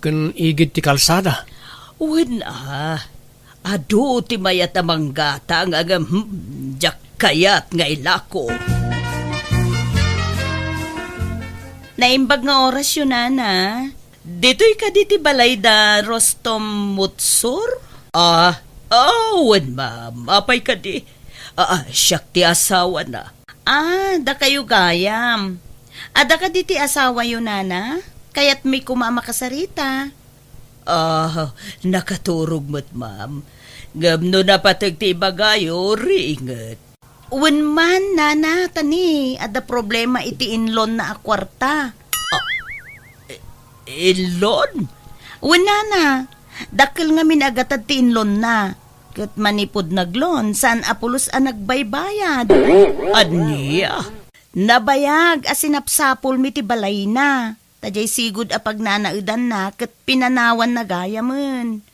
ken igid ti kalsada. Wen a, adu ti mayat a manggatang, ngem, hmm, diak kayat nga ilako. Naimbag nga orasyo, nana. Ditoy kadi ti balay da Rostom Mutsur? Ah, ah, wen, ma'am. Apay kadi? Ah, ah, siak ti asawana. Ah, dakayo gayam. Adda kadi ti asawayo, nana? Kayatmi koma a makasarita. Ah, nakaturog met, ma'am. Ngem no napateg ti ibagayo, riinget. Wen man, nana, ta ni, adda problema iti inlonna a kuarta. Ah, i-, inlon? Wen, nana, dakkel ngamin a gatad ti inlonna. Ket manipud nag-loan, saan a pulos a nagbaybayad. Ania? Nabayag a sinapsapulmi ti balayna. Ta diay sigud a pagnanaedanna ket pinanawanna gayamen.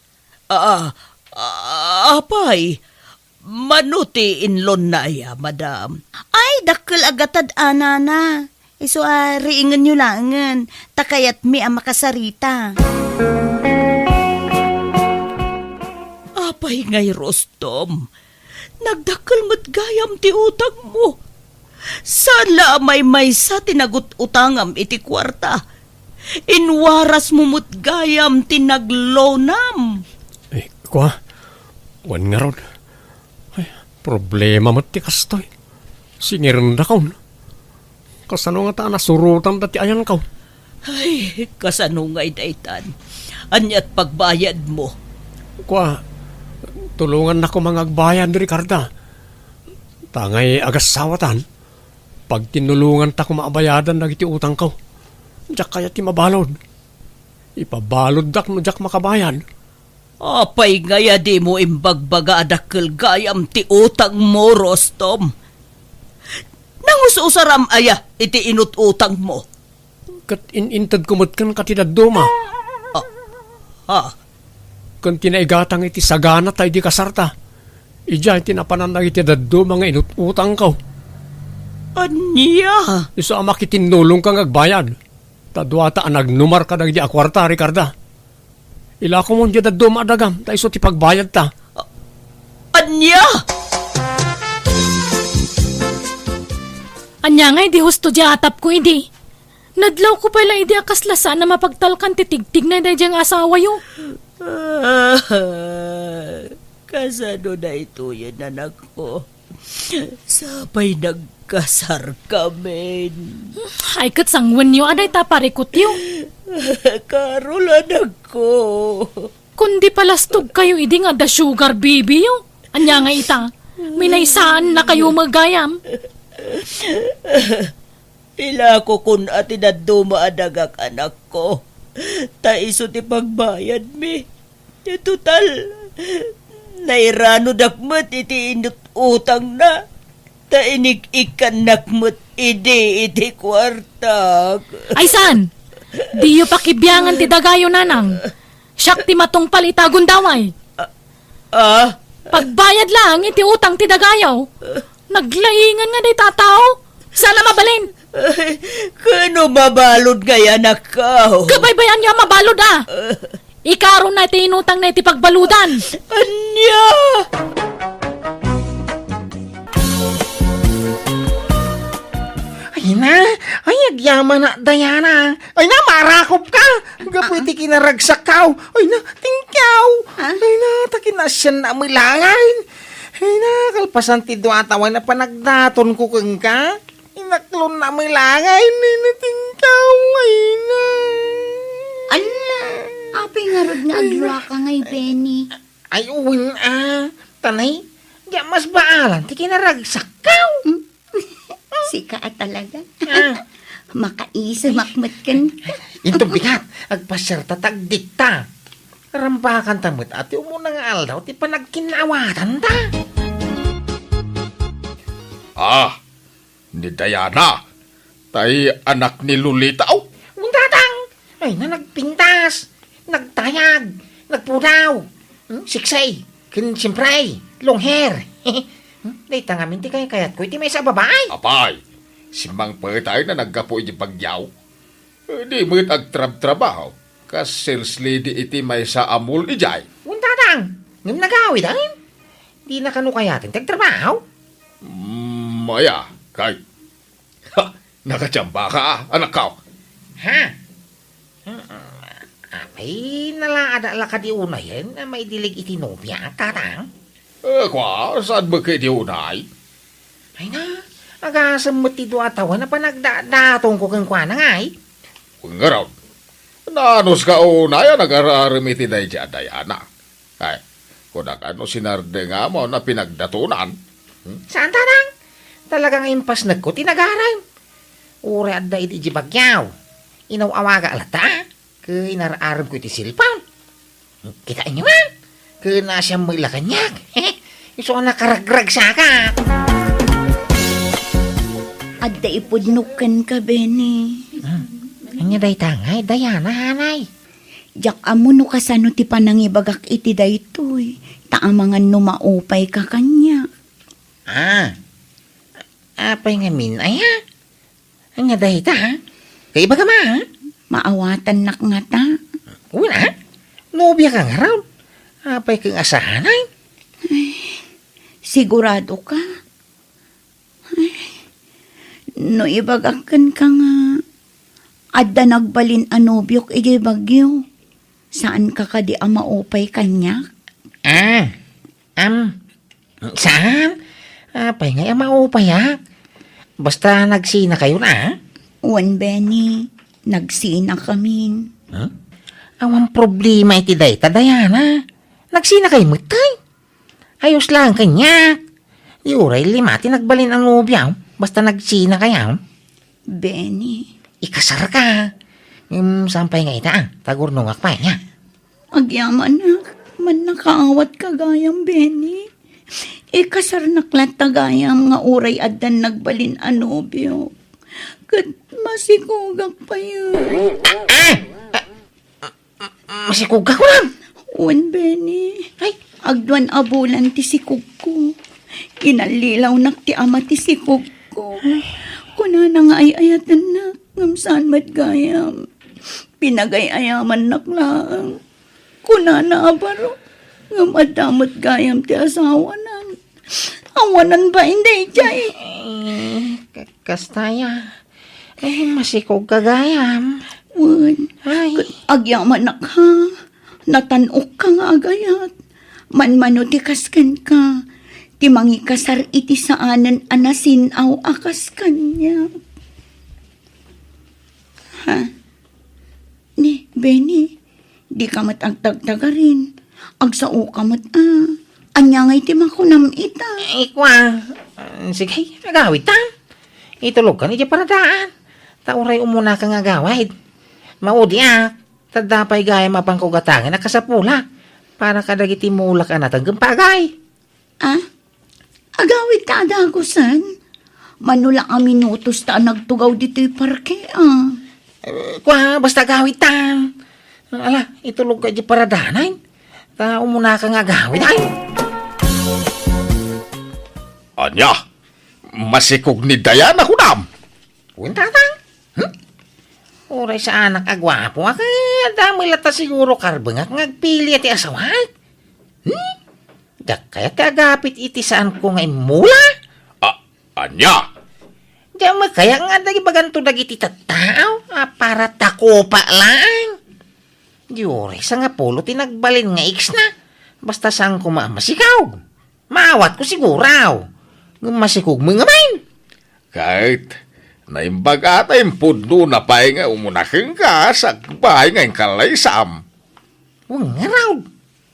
Ah, ah, apay, mano ti inlonna aya, madam? Ay, dakkel a gatad a, nana. Isu a riingenyo laengen, ta kayatmi a makasarita. Apay ngay, Rostom? Nagdakkel met gayam ti utangmo. Saan la a maymaysa ti nagut-utangam iti kuarta. Inwarasmo met gayam ti naglonam. Ay, kua, wen ngarud. Ay, problema met ti kastoy. Singirendakon. Kasano ngata a nasurotan dati ayanko? Ay, kasano ngay daytan? Aniat pagbayadmo? Kua, tulongannako nga agbayad, Ricarda. Ta ngay agassawatan, pagtinnulonganta koma a bayadan dagiti utangko. Diak kayat ti mabalud. Ipabaluddak no diak makabayad. Apay ngay a dimo imbagbaga a dakkel gayam ti utangmo, Rostom? Nangus-usaram aya iti inut-utangmo? Ket in-intedko met kenka ti dadduma. Ah, ha? Ken ti naigatang iti saganata idi kasarta. Idiay ti napanan dagiti dadduma nga inut-utangko. Ania? Isu a makitinnulongka nga agbayad. Ta duata a nagnumarka dagidi a kuarta, Ricarda. Ilakomon diay dadduma a dagam, ta isu ti pagbayadta. A-, ania? Ania ngay di husto diay atapko idi? Nadlawko pay la idi a kasla saan a mapagtalkan ti tigtignay daydiay nga asawayo. Kasano daytoyen, anakko? Sapay nagkasarkamin. Ay, ket sangwenyo a dayta parikutyo. Carol, anakko. Kundi palastogkayo idi nga adda sugar baby-yo. Ania nga ita, minaysaannakayo met gayam. Ilakokon a ti dadduma a dagak, anakko, ta isu ti pagbayadmi. Ti total, nairanodak met iti inut-, utangna, ta inik-ikkannak met idi iti kuartak. Ay, saan? Diyo pakibiangan ti dagayo, nanang. Siak ti matungpal ita a gundaway. Ah? Pagbayad laeng iti utang ti dagayo. Naglaingan nga dayta a tao. Saan a mabalin? Ay, kano mabalud ngay, anakko? Kabaybayan niyo a mabalud, a. Ikarona ti inutangna iti pagbaludan. Ania? Ay na, ay, agyamanak, Diana. Ay na, marakop ka. Gapu iti kinaragsakko. Ay na, tingkaw. Ah? Ay na, ta kinasiannak met laeng. Ay na, kalpasan ti dua a tawen a panagdatonko kenka, inaklonnak met laeng, ay na, tingkaw, ay na. Ala, apay ngarud nga aglaka ngay, Benny? Ay, wen, a. Tanay, diak masbaalan ti kinaragsakko. Hmm? Sika a talaga. Ah. Makaisimak met kenka. Inton bigat, agpasiarta ta agdikta. Rambakanta met a ti umuna nga aldaw ti panagkinnaawatanta. Ah, ni Diana, tay anak ni Lolita, o? Wen, tatang. Ay na, nagpintas, nagtayag, nagpudaw, hmm, sexy, ken siyempre, long hair. Hmm, dayta ngamin ti kaykayatko iti maysa a babai. Apay, simmangpet a naggapu iti bagyo. Di met agtrabtrabaho, kas sales lady iti maysa a mall idiay. Wen, tatang, ngem nagawid, a? Dina kano kayaten ti agtrabaho? Mm, aya, kay. Ha, nakachamba ka, a, anakko. Ha? Ay, nalaada la kadi unayen a maidilig iti nobia, tatang? Eh, kua, saan met kadi unay? Ay na, agasem met ti dua a tawen a panagdadatongko kenkuana ngay. Ngarud, naanus ka unay a nagar-arem iti daydi a Diana? Ay, kunak a no sinardengam a pinagdatonan. Hmm? Saan, tatang? Talaga nga impasnekko ti nagarem. Uray adda idi idiay bagyo, inaw-awagak latta, ket inar-aremko iti cellphone. Kitaenyo, a? Ket naasiam met la kaniak. Isu a nakaragragsakak. Adda ipudnok kenka, Benny. Hmm. Ania dayta ngay, Diana, hanay? Diak ammo no kasano ti panangibagak iti daytoy, ta amangan no maupayka kaniak. Ah. Apay ngamin, aya? Ania dayta, a? Kaibagam, a? Maawatannak ngata? Wen, a? Nobiaka ngarud. Apay ket nga saan, ay? Ay, siguradoka? Ay, no ibagak kenka nga adda nagbalin a nobiok idiay bagyo, saanka kadi a maupay kaniak? Ah, am, saan? Apay ngay a maupayak? Basta nagsinakayon, a? Wen, Benny, nagsinakamin. Hmm? Awan problema iti dayta, Diana. Nagsinakayo met, ay? Ayos laeng kaniak. Di uray lima ti nagbalin a nobiam, basta nagsinakayo. Benny. Ikasarka. Ngem saan pay nga ita, a? Tagurnongak pay, nia? Agyamanak, mannakaawat ka gayam, Benny. Ikasarnak latta gayam nga uray addan nagbalin a nobio. Ket masikogak pay. Ah! Ah! Masikogka, kunam? Wen, Benny. Ay. Agduan a bulan ti sikogko. Inallilawnak ti ama ti sikogko. Kunana nga ay-ayatennak, ngem saan met gayam. Pinagay-ayamannak laeng. Kunana a baro, ngem adda met gayam ti asawanan. Awanan bain daydiay. Eh, ka-, kasta aya. Eh, masikogka gayam. Wen, ay. Agyamanak, ha? Natan-okka nga agayat. Manmano ti kas kenka, ti mangikasar iti saanen a nasin-aw a kas kaniak. Ha? Ni, Benny, dika met agtagtagarin. Agsaoka met, a. Ania ngay ti makunam ita? Ay, kua. Ah, sige, agawidta. Itulogkan idiay paradaan. Ta uray umunaka nga agawid. Maudiak, ta adda pay gayam a pankugatangen a kasapulak para kadagiti mulak a nateng ken pagay. Ah? Agawid ta a dagusen? Mano la a minutos ta a nagtugaw ditoy parke, ah. Eh, kua, basta agawid ta. Ala, itulogka idiay paradaan. Ta umunaka nga agawid, ay. Ania? Masikog ni Diana, kunam? Wen, tatang. Hmm? Uray saanak a guapo, a, ket adda met latta siguro karbengak nga agpili ti asawak. Hmm? Diak kayat ti agapit iti saanko nga immula? A-, ania? Diak met kayat nga adda ibaganto dagiti tattao a para takopa laeng. Di uray sangapulo ti nagbalin nga ex-na. Basta saan koma a masikog. Maawatko siguro. Ngem masikog met ngamin. Ket, naimbag a ta impudnona pay nga umuna kenka, sakbay nga inkalaysam. Wen ngarud.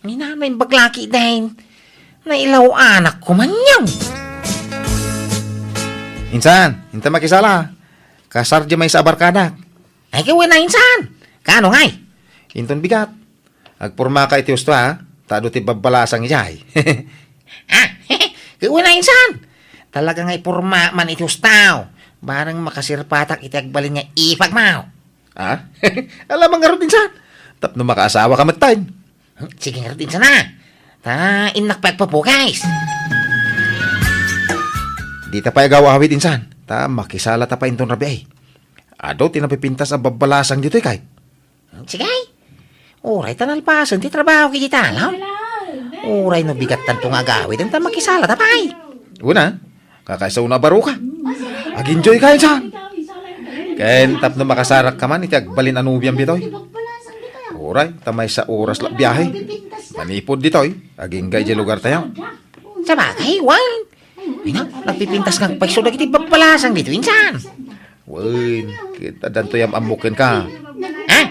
Ni nanay baglaki dayta. Nailaw anak ko man yan. Insan, inta makisala. Kasar di maysa a barkadak. Ay, ket wen a, insan. Kaano ngay? Inton bigat. Agpormaka iti husto, ha? Ta adu ti babbalasang idiay. Ah, ket wen a, insan. Talaga nga iporma man iti husto. Bareng makasirpatak iti agbalin nga ipagmaw. Ah? Alam ngarud, insan. Tapno makaasawaka metten. Hmm, sige ngarud, insan, a. Ta innak pay agpapugis. Dita pay agaw-awid, insan. Ta makisala ta pay inton rabii. Adu ti napipintas a babbalasang ditoy, kay. Sige. Uray ta nalpasen ti trabaho iti talaw. Uray no bigat tanto nga agawid, anta makisala ta pay. Una, kakaisa una a baruka. Ag-enjoy ka, insan. Ken tapno makasarakka man iti agbalin a nobiam ditoy. Uray, ta maysa oras la biahe. Manipud ditoy, agingga idiay lugar tayo. Sabagay, wen. Ay na, nagpipintas nga agpayso dagiti babbalasang ditoy, insan. Wen, ket addanto yam-ammok kenka. Ha?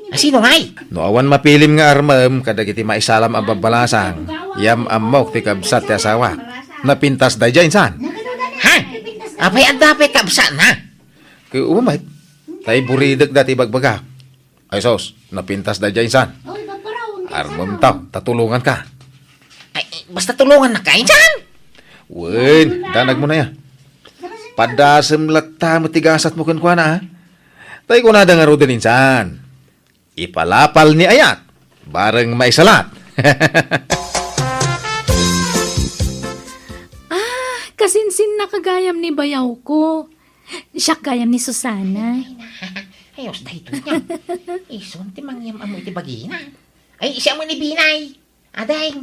A, sino ngay? No awan mapilim nga armem kadagiti maisalam a babbalasang, yam-ammok ti kabsat ti asawak. Napintas daydiay, insan. Ha? Apay adda pay kabsatna? Ket umamet, tay buridek dati bagbagak. Ay, sus, napintas daydiay, insan. Armem ta, ta tulonganka. Ay, basta tulongannaka, insan. Wen, danag mo na ya. Padasem latta met ti gasatmo kenkuana, a. Tay kunada ngaruden, insan. Ipalapal ni ayat, bareng maisalat. Ah, kasinsinna ka gayam ni bayawko. Siak gayam ni Susana. Ay, na. Ayos daytoy niya. Isun ti mangyam-ammo iti bagina. Ay, siya mo ni Binay. Ading.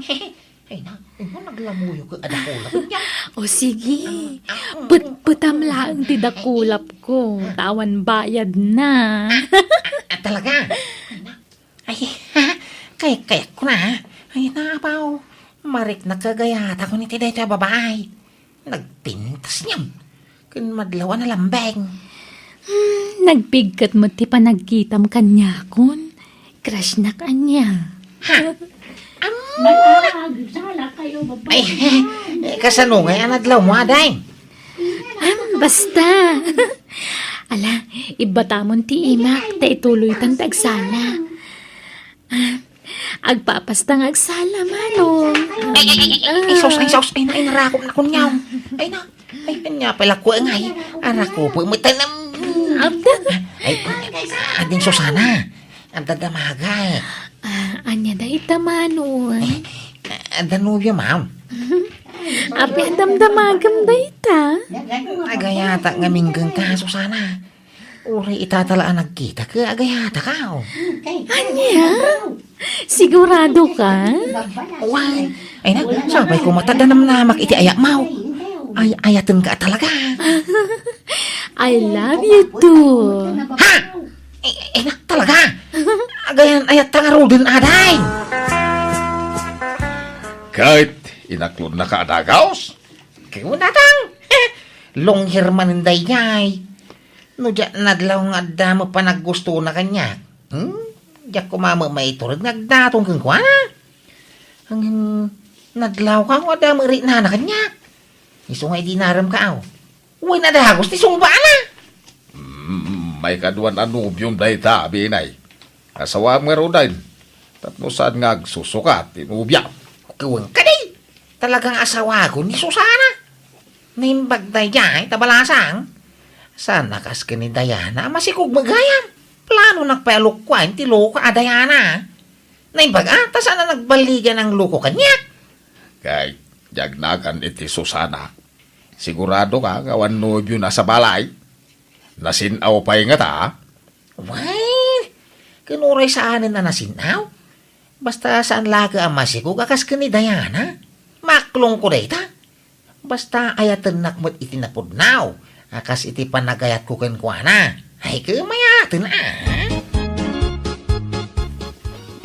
Ay, na. Ino naglamuyo ko adakulap niya? O sige. Ah, ah, ah. Petpetam laeng ti dakulap ko. Ta awan bayad na. Ah, ah, ah, talaga? Ay, na. Ay, kay, kayatko na, ha? Ay, na, apaw. Mariknak kagayat ako ni ti daytoy a babae. Nagpintas niyan. Ken madlaw a nalambeng. Hmm, nagpigket met ti panagkitam kaniakon. Crush nak ania. Ha? Am- Ay, eh, kasano ngay a nadlaw mo, aday? Ah, basta. Ala, ibbatamon ti imak, ta ituloytan ti agsala. Ah, agpapasta nga agsala, Manong. Ay, ay, ay, ay, ay, sus, ay, sus, ay, na, ay, narakop na kunyaw. Ay, na, ay, kanya pala ko, ay, arako po, matanam. Ay, ading Susana, ang dadamaga, eh. Ah, anya da ita, Manong? Ay, ang danubya, ma'am. Apay a damdamagam dayta? Agayata nga minggen ka, Susana. Uray ita tala a nagkita, ket agayata ka, oh. Ania? Sigurado ka? Wen. Ay na, sabay ko mata danamnamak iti ayat mo. Ay, ayaten ka talaga. I love you too. Ha? Ay, ay na, talaga? Agayan, ayat ta nga ruden, aday. Ket, inaklod na ka adagaos? Kayunatang. Long hair man dayjay. No diak nadlaw nga adda met panaggustona kaniak. Hmm? Diak koma met maiturod nga agdaton kenkuana. Ngem nadlaw ka nga adda met riknana kaniak. Isu nga idi narem ka, aw. Wen a dagus ti sungbana. Mm, maikaduan a nobiom dayta, Binay. Asawaem ngaruden. Tapno saan nga agsusukat ti nobiam. Wen kadi, talaga nga asawagon ni Susana. Naimbag daydiay ta balasang. Saan a kas ken ni Diana a masikog met gayam. Planonak pay a lukuaen ti loko a Diana. Naimbag a, ta saan a nagballigan ang loko kaniak. Kay, diak nagan iti Susana. Sigurado ka nga awan nobiona sa balay? Nasin-aw pay ngata? Wen, ken uray saanen a nasin-aw. Basta saan laeng a masikog a kas ken ni Diana. Maklongko dayta. Basta ayatennak met iti napudno a kas iti panagayatko kenkuana. Ay, ket mayaten a.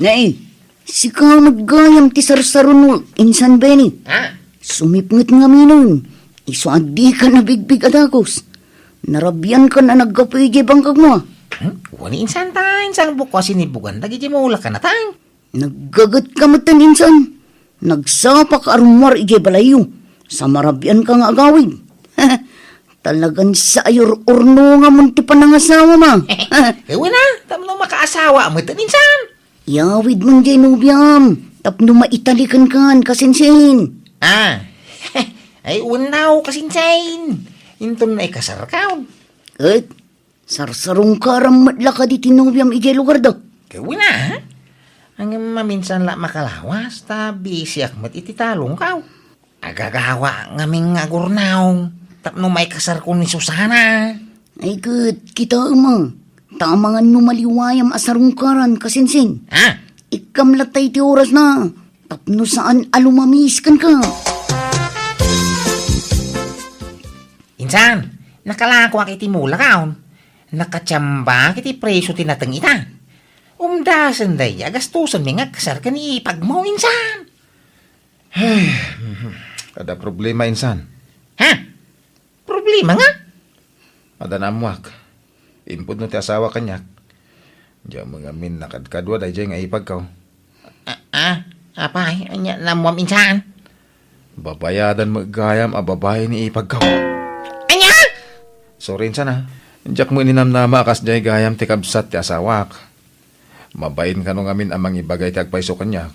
Nay, sika met gayam ti sarsaronmo, Insan Benny. Ha? Sumipnget ngaminen. Isu a dika nabigbig a dagus. Narabiankan a naggapu idiay bangkagmo. Hmm? Wen, Insan, ta insan bukko a sinibugan dagiti mulak a natang. Naggagetka metten, Insan. Nagsapak a rummuar idiay balayyo. Sa marabianka nga agawid. Talagan sayor-urnongamon ti panangasawam a. Wen a, tapno makaasawa metten, Insan. Iyawidmon diay nobiam tapno maitali kenka, Kasinsin. Ah. Ay, wen a, Kasinsin. Inton naikasarkaw. Ket, sarsarungkaram met la kadi ti nobiam idiay lugarda? Ket wen a, ha? Ngem maminsan la makalawas, ta bisiak met iti talongkaw. Agagawa ngamin nga agurnaw tapno maikasarko ni Susana. Ay ket, kitaem a, ta amangan no maliwayam a sarungkaran, Kasinsin. Ha? Ikkam latta iti orasna, tapno saan a lumamis kenka. Insan, nakalakoak iti mulak a. Nakatiambak iti presio ti nateng ita. Umdasen daydi a gastosenmi nga agkasar ken ni ipagmo, Insan. Ay, adda problema, Insan. Ha? Problema nga? Adda naammoak. Impudno ti asawa kaniak. Diak met ngamin nakadkadua daydiay nga ipagko. Ah, ah, apay, ania naammoam, Insan? Babayadan met gayam a babai ni ipagko. Ania? Sorry, Insan, a. Diak met ninamnama a kasdiay gayam ti kabsat ti asawak. Mabain kano ngamin a mangibaga iti agpayso kaniak.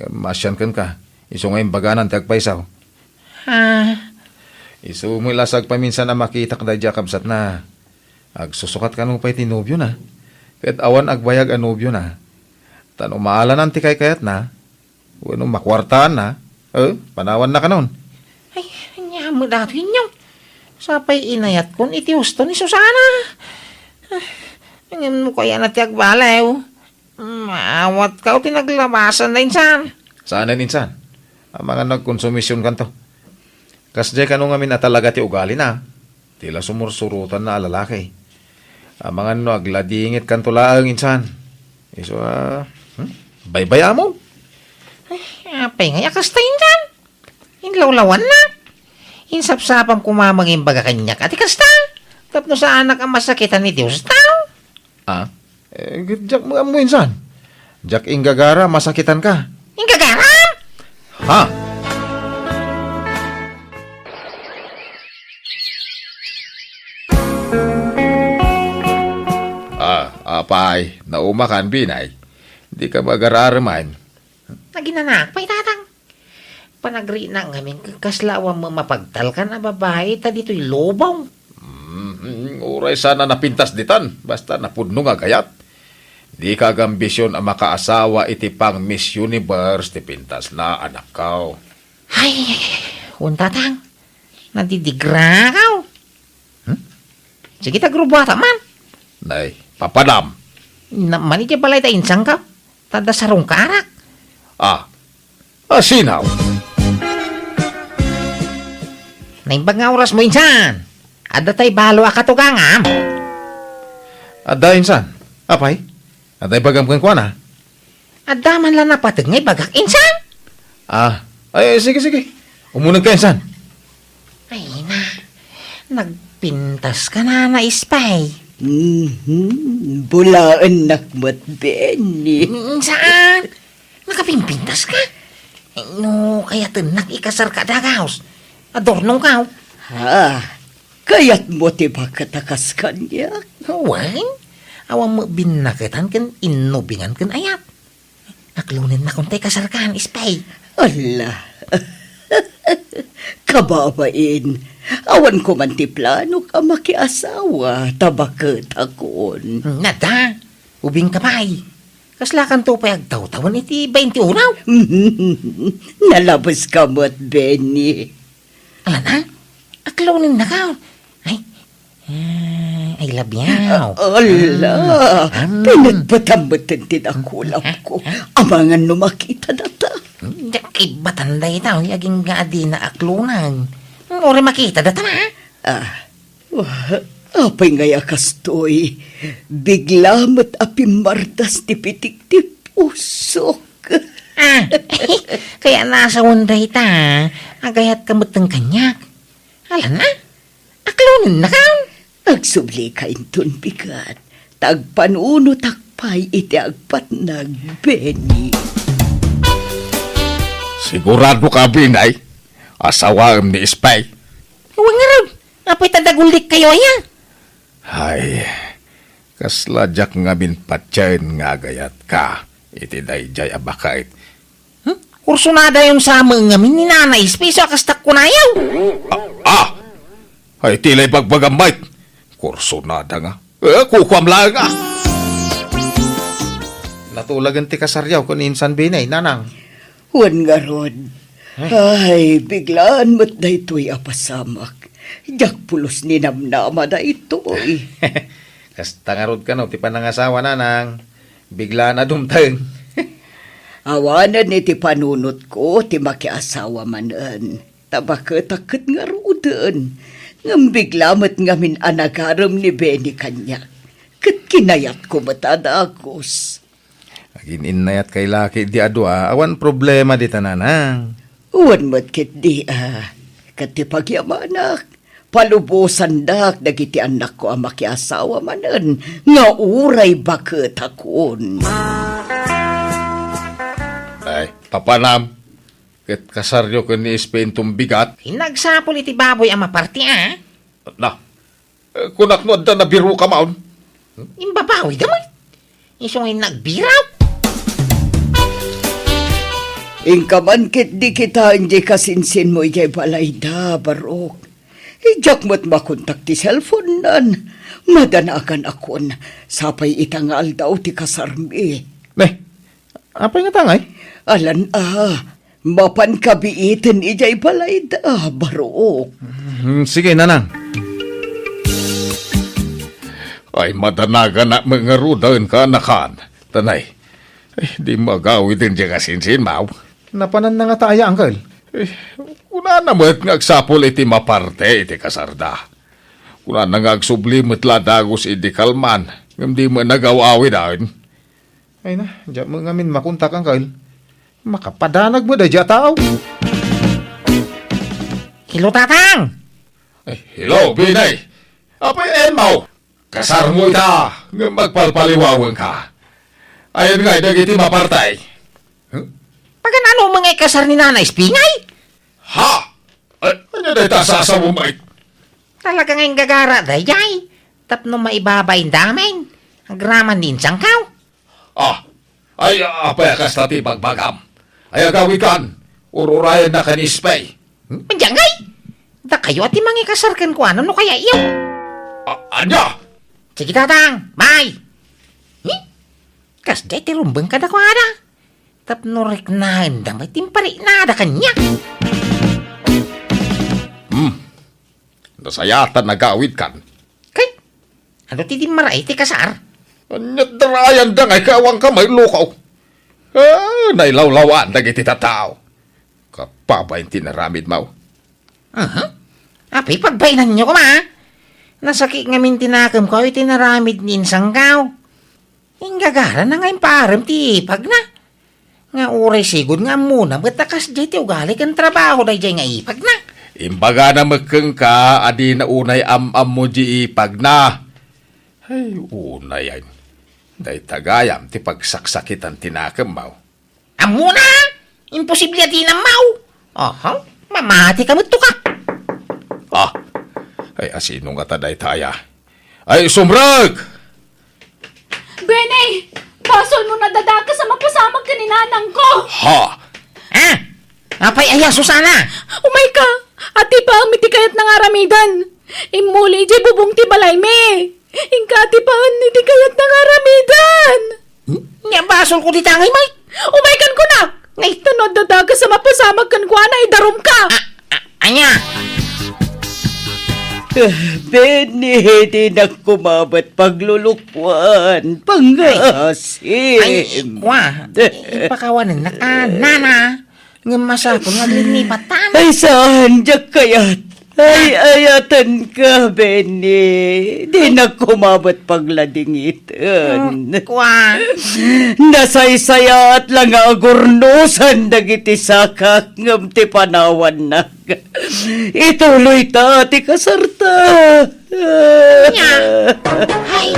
Maasian kenka. Isu nga imbaganan ti agpayso. Ha? Isu met la sa agpaminsan a makitak daydi a kabsatna. Agsusukat kano pay ti nobiona. Ket awan agbayag a nobiona. Ta no maalanan ti kaykayatna, wenno makuartaanna, eh, panawanna kanon. Ay, ania met datoy, Inyong? Sapay inayatkon iti husto ni Susana. Ah, ngem no kayatna ti agbaliw, maawatka ti naglabasanna, Insan. Saanen, Insan. Amangan no agkonsumisionkanto. Kasdiay kano ngamin a talaga ti ugalina. Ti la sumursurotanna a lalaki. Amangan no agladingitkanto laeng, Insan. Isu a, hmm? Baybay-amon. Ay, apay ngay a kasta, Insan? Inlawlawannak. Insapsapam koma mangimbaga kaniak a ti kasta. Tapno saanak a masakitan ni Dios tao. Ah? Eh, diak met ammo, Insan. Diak inggagara a masakitanka. Inggagaram? Ha? Ah, apay, naumakan, Binay. Dika magararaman. Naginanak pay, Tatang. Panagrinak ngamin ket kasla awan mapagtalkan a babai ta ditoy lubong. Mm, uray sana napintas ditan, basta napudno nga agayat. Dika agambision a makaasawa iti pang Miss Universe ti pintasna, anakko. Ay, wen, Tatang, nadidigrakaw. Hmm? Sige, ta agrubuata man. Nay, papadam. Naman iti balay ta insangka. Ta adda sarungkarak. Ah. Ah, sinaw? Naimbag nga orasmo, Insan. Adda tay balo a katugangam. Adda, Insan. Apay? Adda ibagam kenkuana? Adda man la napateg nga ibagak, Insan. Ah, ay, sige, sige. Umuneg ka, Insan. Ay na, nagpintas ka na, na Ispay. Mhm, bulaennak met, Benny. Mm, saan? Nakapimpintas ka? Ay, no, kaya tennak ikasar ka dagaus. Adornong ka, oh. Ha? Kayatmo ti baket a kas kaniak? Wen, awan met binnaketan ken innubingan ken ayat. Aklonennakon tay kasarkan, Espay. Ala. Kababain, awan ko man ti planok a makiasawa ta baketakon. Nada, ubingka pay. Kaslakanto pay agtawtawen iti bainte unaw. Nalabeska met, Benny. Ala na, aklonennaka. Ay, ah, I love you. Ala, Mm. Pinagbatam met ti dakulap ko. Amangan no makita data. Diak ibbatan dayta, agingga a dina aklonan. Uray makita data na. Ah, wa-, apay ngay a kastoy? Bigla met a pimmardas ti pitik ti pusok. Ah, kaya nasawan dayta, agayat ka met kaniak. Ala na, aklonennaka. Agsublika inton bigat, ta agpanunotak pay iti agpatnag, Benny. Sigurado ka, Benny, asawaem ni Espay? Wen ngarud, apay ta dagullikkayo aya? Ay, kasla diak ngamin patien nga agayat ka iti daydiay a baket. Hmm? Kursonadayon sa met ngamin ni Nana Espay, sa kasta kunayo. Ah, ah! Ay, ti la ibagbagam met. Kursonada nga. Eh, kukuam laeng, ah. Natulagen ti kasaryo ken insan Benny, Nanang. Wen ngarud. Eh? Ay, biglaan met daytoy a pasamak. Diak pulos ninamnama daytoy. Kasta ngarud kano ti panangasawa, Nanang. Biglaan a dumteng. Awanen iti panunotko ti makiasawa manen. Ta baketak ket ngaruden. Ngem bigla met ngamin a nagarem ni Benny kaniak. Ket kinayatko met a dagus. Agin-innayatkay la ketdi a dua, awan problema dita, Nanang. Wen met ketdi, ah, ket ti pagyamanak, palubosandak dagiti annakko a makiasawa manen nga uray baketakon. Ay, papanam, ket kasaryo ken ni Espay inton bigat? Nagsapul iti baboy a maparte, a? Na, Eh, kunak no adda nabiruka maon. Imbabawida met. Isu nga nagbiraw. Inka man ketdi kitaen diay kasinsinmo idiay balayda, Barok. Diak met makontak ti cellphone-nan. Madanagan akon. Sapay ita nga aldaw ti kasarmi. Ne, apay ngata ngay? Alan a, mapan kabiiten idiay balayda, Barok. Hmm, sige, Nanang. Ay, madanaganak met ngaruden, kaanakan. Tanay, ay, di magawiden diay kasinsinmo. Napanan na ngata aya, Uncle? Eh, kunana met nga agsapul iti maparte iti kasarda. Kunana nga agsubli met la dagus idi kalman, ngem di met nagaw-awiden. Ay na, diak met ngamin makontak, Uncle. Makapadanag met daydiay a tao. Hello, Tatang! Ay, hello, Benny! Apay, Emma! Kasarmo ita, ngem agpalpaliwawenka. Ayan nga, dagiti maparte. Huh? Paganano met nga ikasar ni Nana Espay ngay? Ha? Ay, ania dayta a sasawem, ay? Talaga nga inggagara daydiay. Tapno maibabain damen. Agraman ni insangkaw. Ah, ay, apay a kasta ti bagbagam? Ay, agawidkan, ur-urayennak ni Espay. Hmm? Ania ngay? Dakayo a ti mangikasar kenkuana no kayatyo. A-, ania? Sige, Tatang. Bye. Hmm? Kasdiay ti rumbeng kadakuada. Tapno riknaenda met ti impariknada kaniak. Hmm. Nasayaat a nagawidkan. Kay, adu ti dimmaray ti kasar? Ania't darayanda ngay ket awanka met lukaw. Ah, nailawlawaan dagiti tattao. Kababain ti inaramidmo. Aha. Apay, pagbainanyo koma. Nasakit ngamin ti nakemko iti inaramid ni insangkaw. Inggagarana nga impaarem ti ipagna. Nga uray sigud nga ammona met a kasdiay ti ugali ken trabaho daydiay nga ipagna. Imbagana met kenka a dina unay am-ammo diay ipagna. Ay, unay, ay. Dayta gayam ti pagsaksakitan ti nakemmo. Ammona? Imposible a di nammaw. Aha, mamati ka met to ka. Ah, Ay, asino ngata dayta aya? Ay, sumrek! Benny! Basol mo nadadakes a mapasamak ken ni nanangko! Ha? Ah? Apay aya, Susana? Umayka! Atipaem iti kayatna nga aramiden! Immuli idiay bubong ti balaymi! Inka atipaen iti kayatna nga aramiden! Nya basolko ti tangay, Mike. Umaykan kunak! Nay, ta no adda dakes a mapasamak kenkuana, idarumka! Ah, ah, ania? Benny, dinak koma met paglulukuan. Pangasim. Ay, kwa. Ipakawanen na ka, nana. Ngem masapul nga aglignipat ta. Ay, saan, diak kayat. Ay, ayatenka, Benny. Dinak koma met pagladingiten. Kwa. Nasaysayaat la nga agurnosan dagiti sakak ngem ti panawannak. Ituloyta ti kasarta. Nya. Ay.